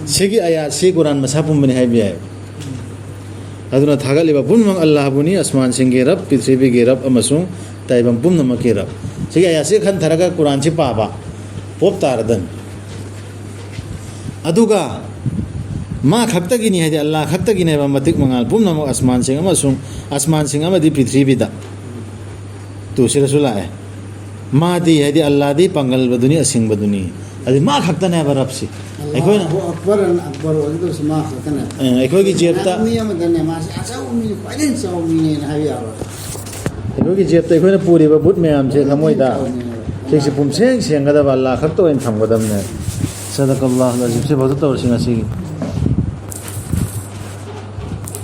ꯁꯤꯒꯤ ꯑꯌꯥꯠꯁꯤ ꯀꯨꯔꯥꯟ ꯃꯁꯥ ꯄꯨꯝꯕꯅꯤ ꯍꯥꯏꯕ ꯌꯥꯏ꯫ ꯑꯗꯨꯅ ꯊꯥꯒꯠꯂꯤꯕ ꯄꯨꯝꯅꯃꯛ ꯑꯜꯂꯥꯍꯕꯨꯅꯤ, ꯑꯁꯃꯥꯟꯁꯤꯡꯒꯤ ꯔꯕ, ꯄ꯭ꯔꯤꯊꯤꯕꯤꯒꯤ ꯔꯕ ꯑꯃꯁꯨꯡ ꯇꯥꯏꯕꯪ ꯄꯨꯝꯅꯃꯛꯀꯤ ꯔꯕ꯫ ꯁꯤꯒꯤ ꯑꯌꯥꯠꯁꯤ ꯈꯟꯊꯔꯒ ꯀꯨꯔꯥꯟꯁꯤ ꯄꯥꯕ ꯄꯣꯞ ꯇꯥꯔꯗꯝ꯫ ꯑꯗꯨꯒ ꯃꯥ ꯈꯛꯇꯒꯤꯅꯤ ꯍꯥꯏꯗꯤ ꯑꯜꯂꯥ ꯈꯛꯇꯒꯤꯅꯦꯕ ꯃꯇꯤꯛ ꯃꯉꯥꯜ ꯄꯨꯝꯅꯃꯛ ꯑꯁꯃꯥꯟꯁꯤꯡ ꯑꯃꯁꯨꯡ ꯑꯁꯃꯥꯟꯁꯤꯡ ꯑꯃꯗꯤ ꯄ꯭ꯔꯤꯊꯤꯕꯤꯗ꯫ ꯇꯨ ꯁꯤꯗꯁꯨ ꯂꯥꯛꯑꯦ꯫ ꯃꯥꯗꯤ ꯍꯥꯏꯗꯤ ꯑꯜꯂꯥꯗꯤ ꯄꯥꯡꯒꯜꯕꯗꯨꯅꯤ, ꯑꯁꯤꯡꯕꯗꯨꯅꯤ꯫ ꯑꯗꯨ ꯃꯥ ꯈꯛꯇꯅꯦꯕ ꯔꯕꯁꯤ꯫ ꯑꯩꯈꯣꯏꯅ ꯑꯜꯂꯥꯍꯨ ꯑꯛꯕꯔ ꯑꯅ ꯑꯛꯕꯔ ꯑꯣꯏꯒꯗꯧꯁꯦ ꯃꯥ ꯈꯛꯇꯅꯦꯕ꯫ ꯑꯦ, ꯑꯩꯈꯣꯏꯒꯤ ꯖꯦꯕꯇ ꯃꯤ ꯑꯃꯗꯅꯦ ꯃꯥꯁꯦ ꯑꯆꯧꯕ ꯃꯤ, ꯈ꯭ꯋꯥꯏꯗꯒꯤ ꯆꯥꯎꯕ ꯃꯤꯅꯦꯅ ꯍꯥꯏꯕ ꯌꯥꯔꯣꯏ꯫ ꯑꯩꯈꯣꯏꯒꯤ ꯖꯦꯕꯇ ꯑꯩꯈꯣꯏꯅ ꯄꯨꯔꯤꯕ ꯕꯨꯠ ꯃꯌꯥꯝꯁꯦ ꯊꯃꯣꯏꯗ ꯆꯥꯎꯕꯅꯦꯕ꯫ ꯁꯤꯁꯦ ꯄꯨꯝꯁꯦꯡ ꯁꯦꯡꯒꯗꯕ, ꯑꯜꯂꯥ ꯈꯛꯇ ꯑꯣꯏꯅ ꯊꯝꯒꯗꯕꯅꯦ꯫ ꯁꯗꯀꯜꯂꯥꯍꯨ ꯑꯜ ꯑꯖꯤꯝ꯫ ꯁꯤꯐꯥꯎꯗ ꯇꯧꯔꯁꯤ ꯉꯁꯤꯒꯤ꯫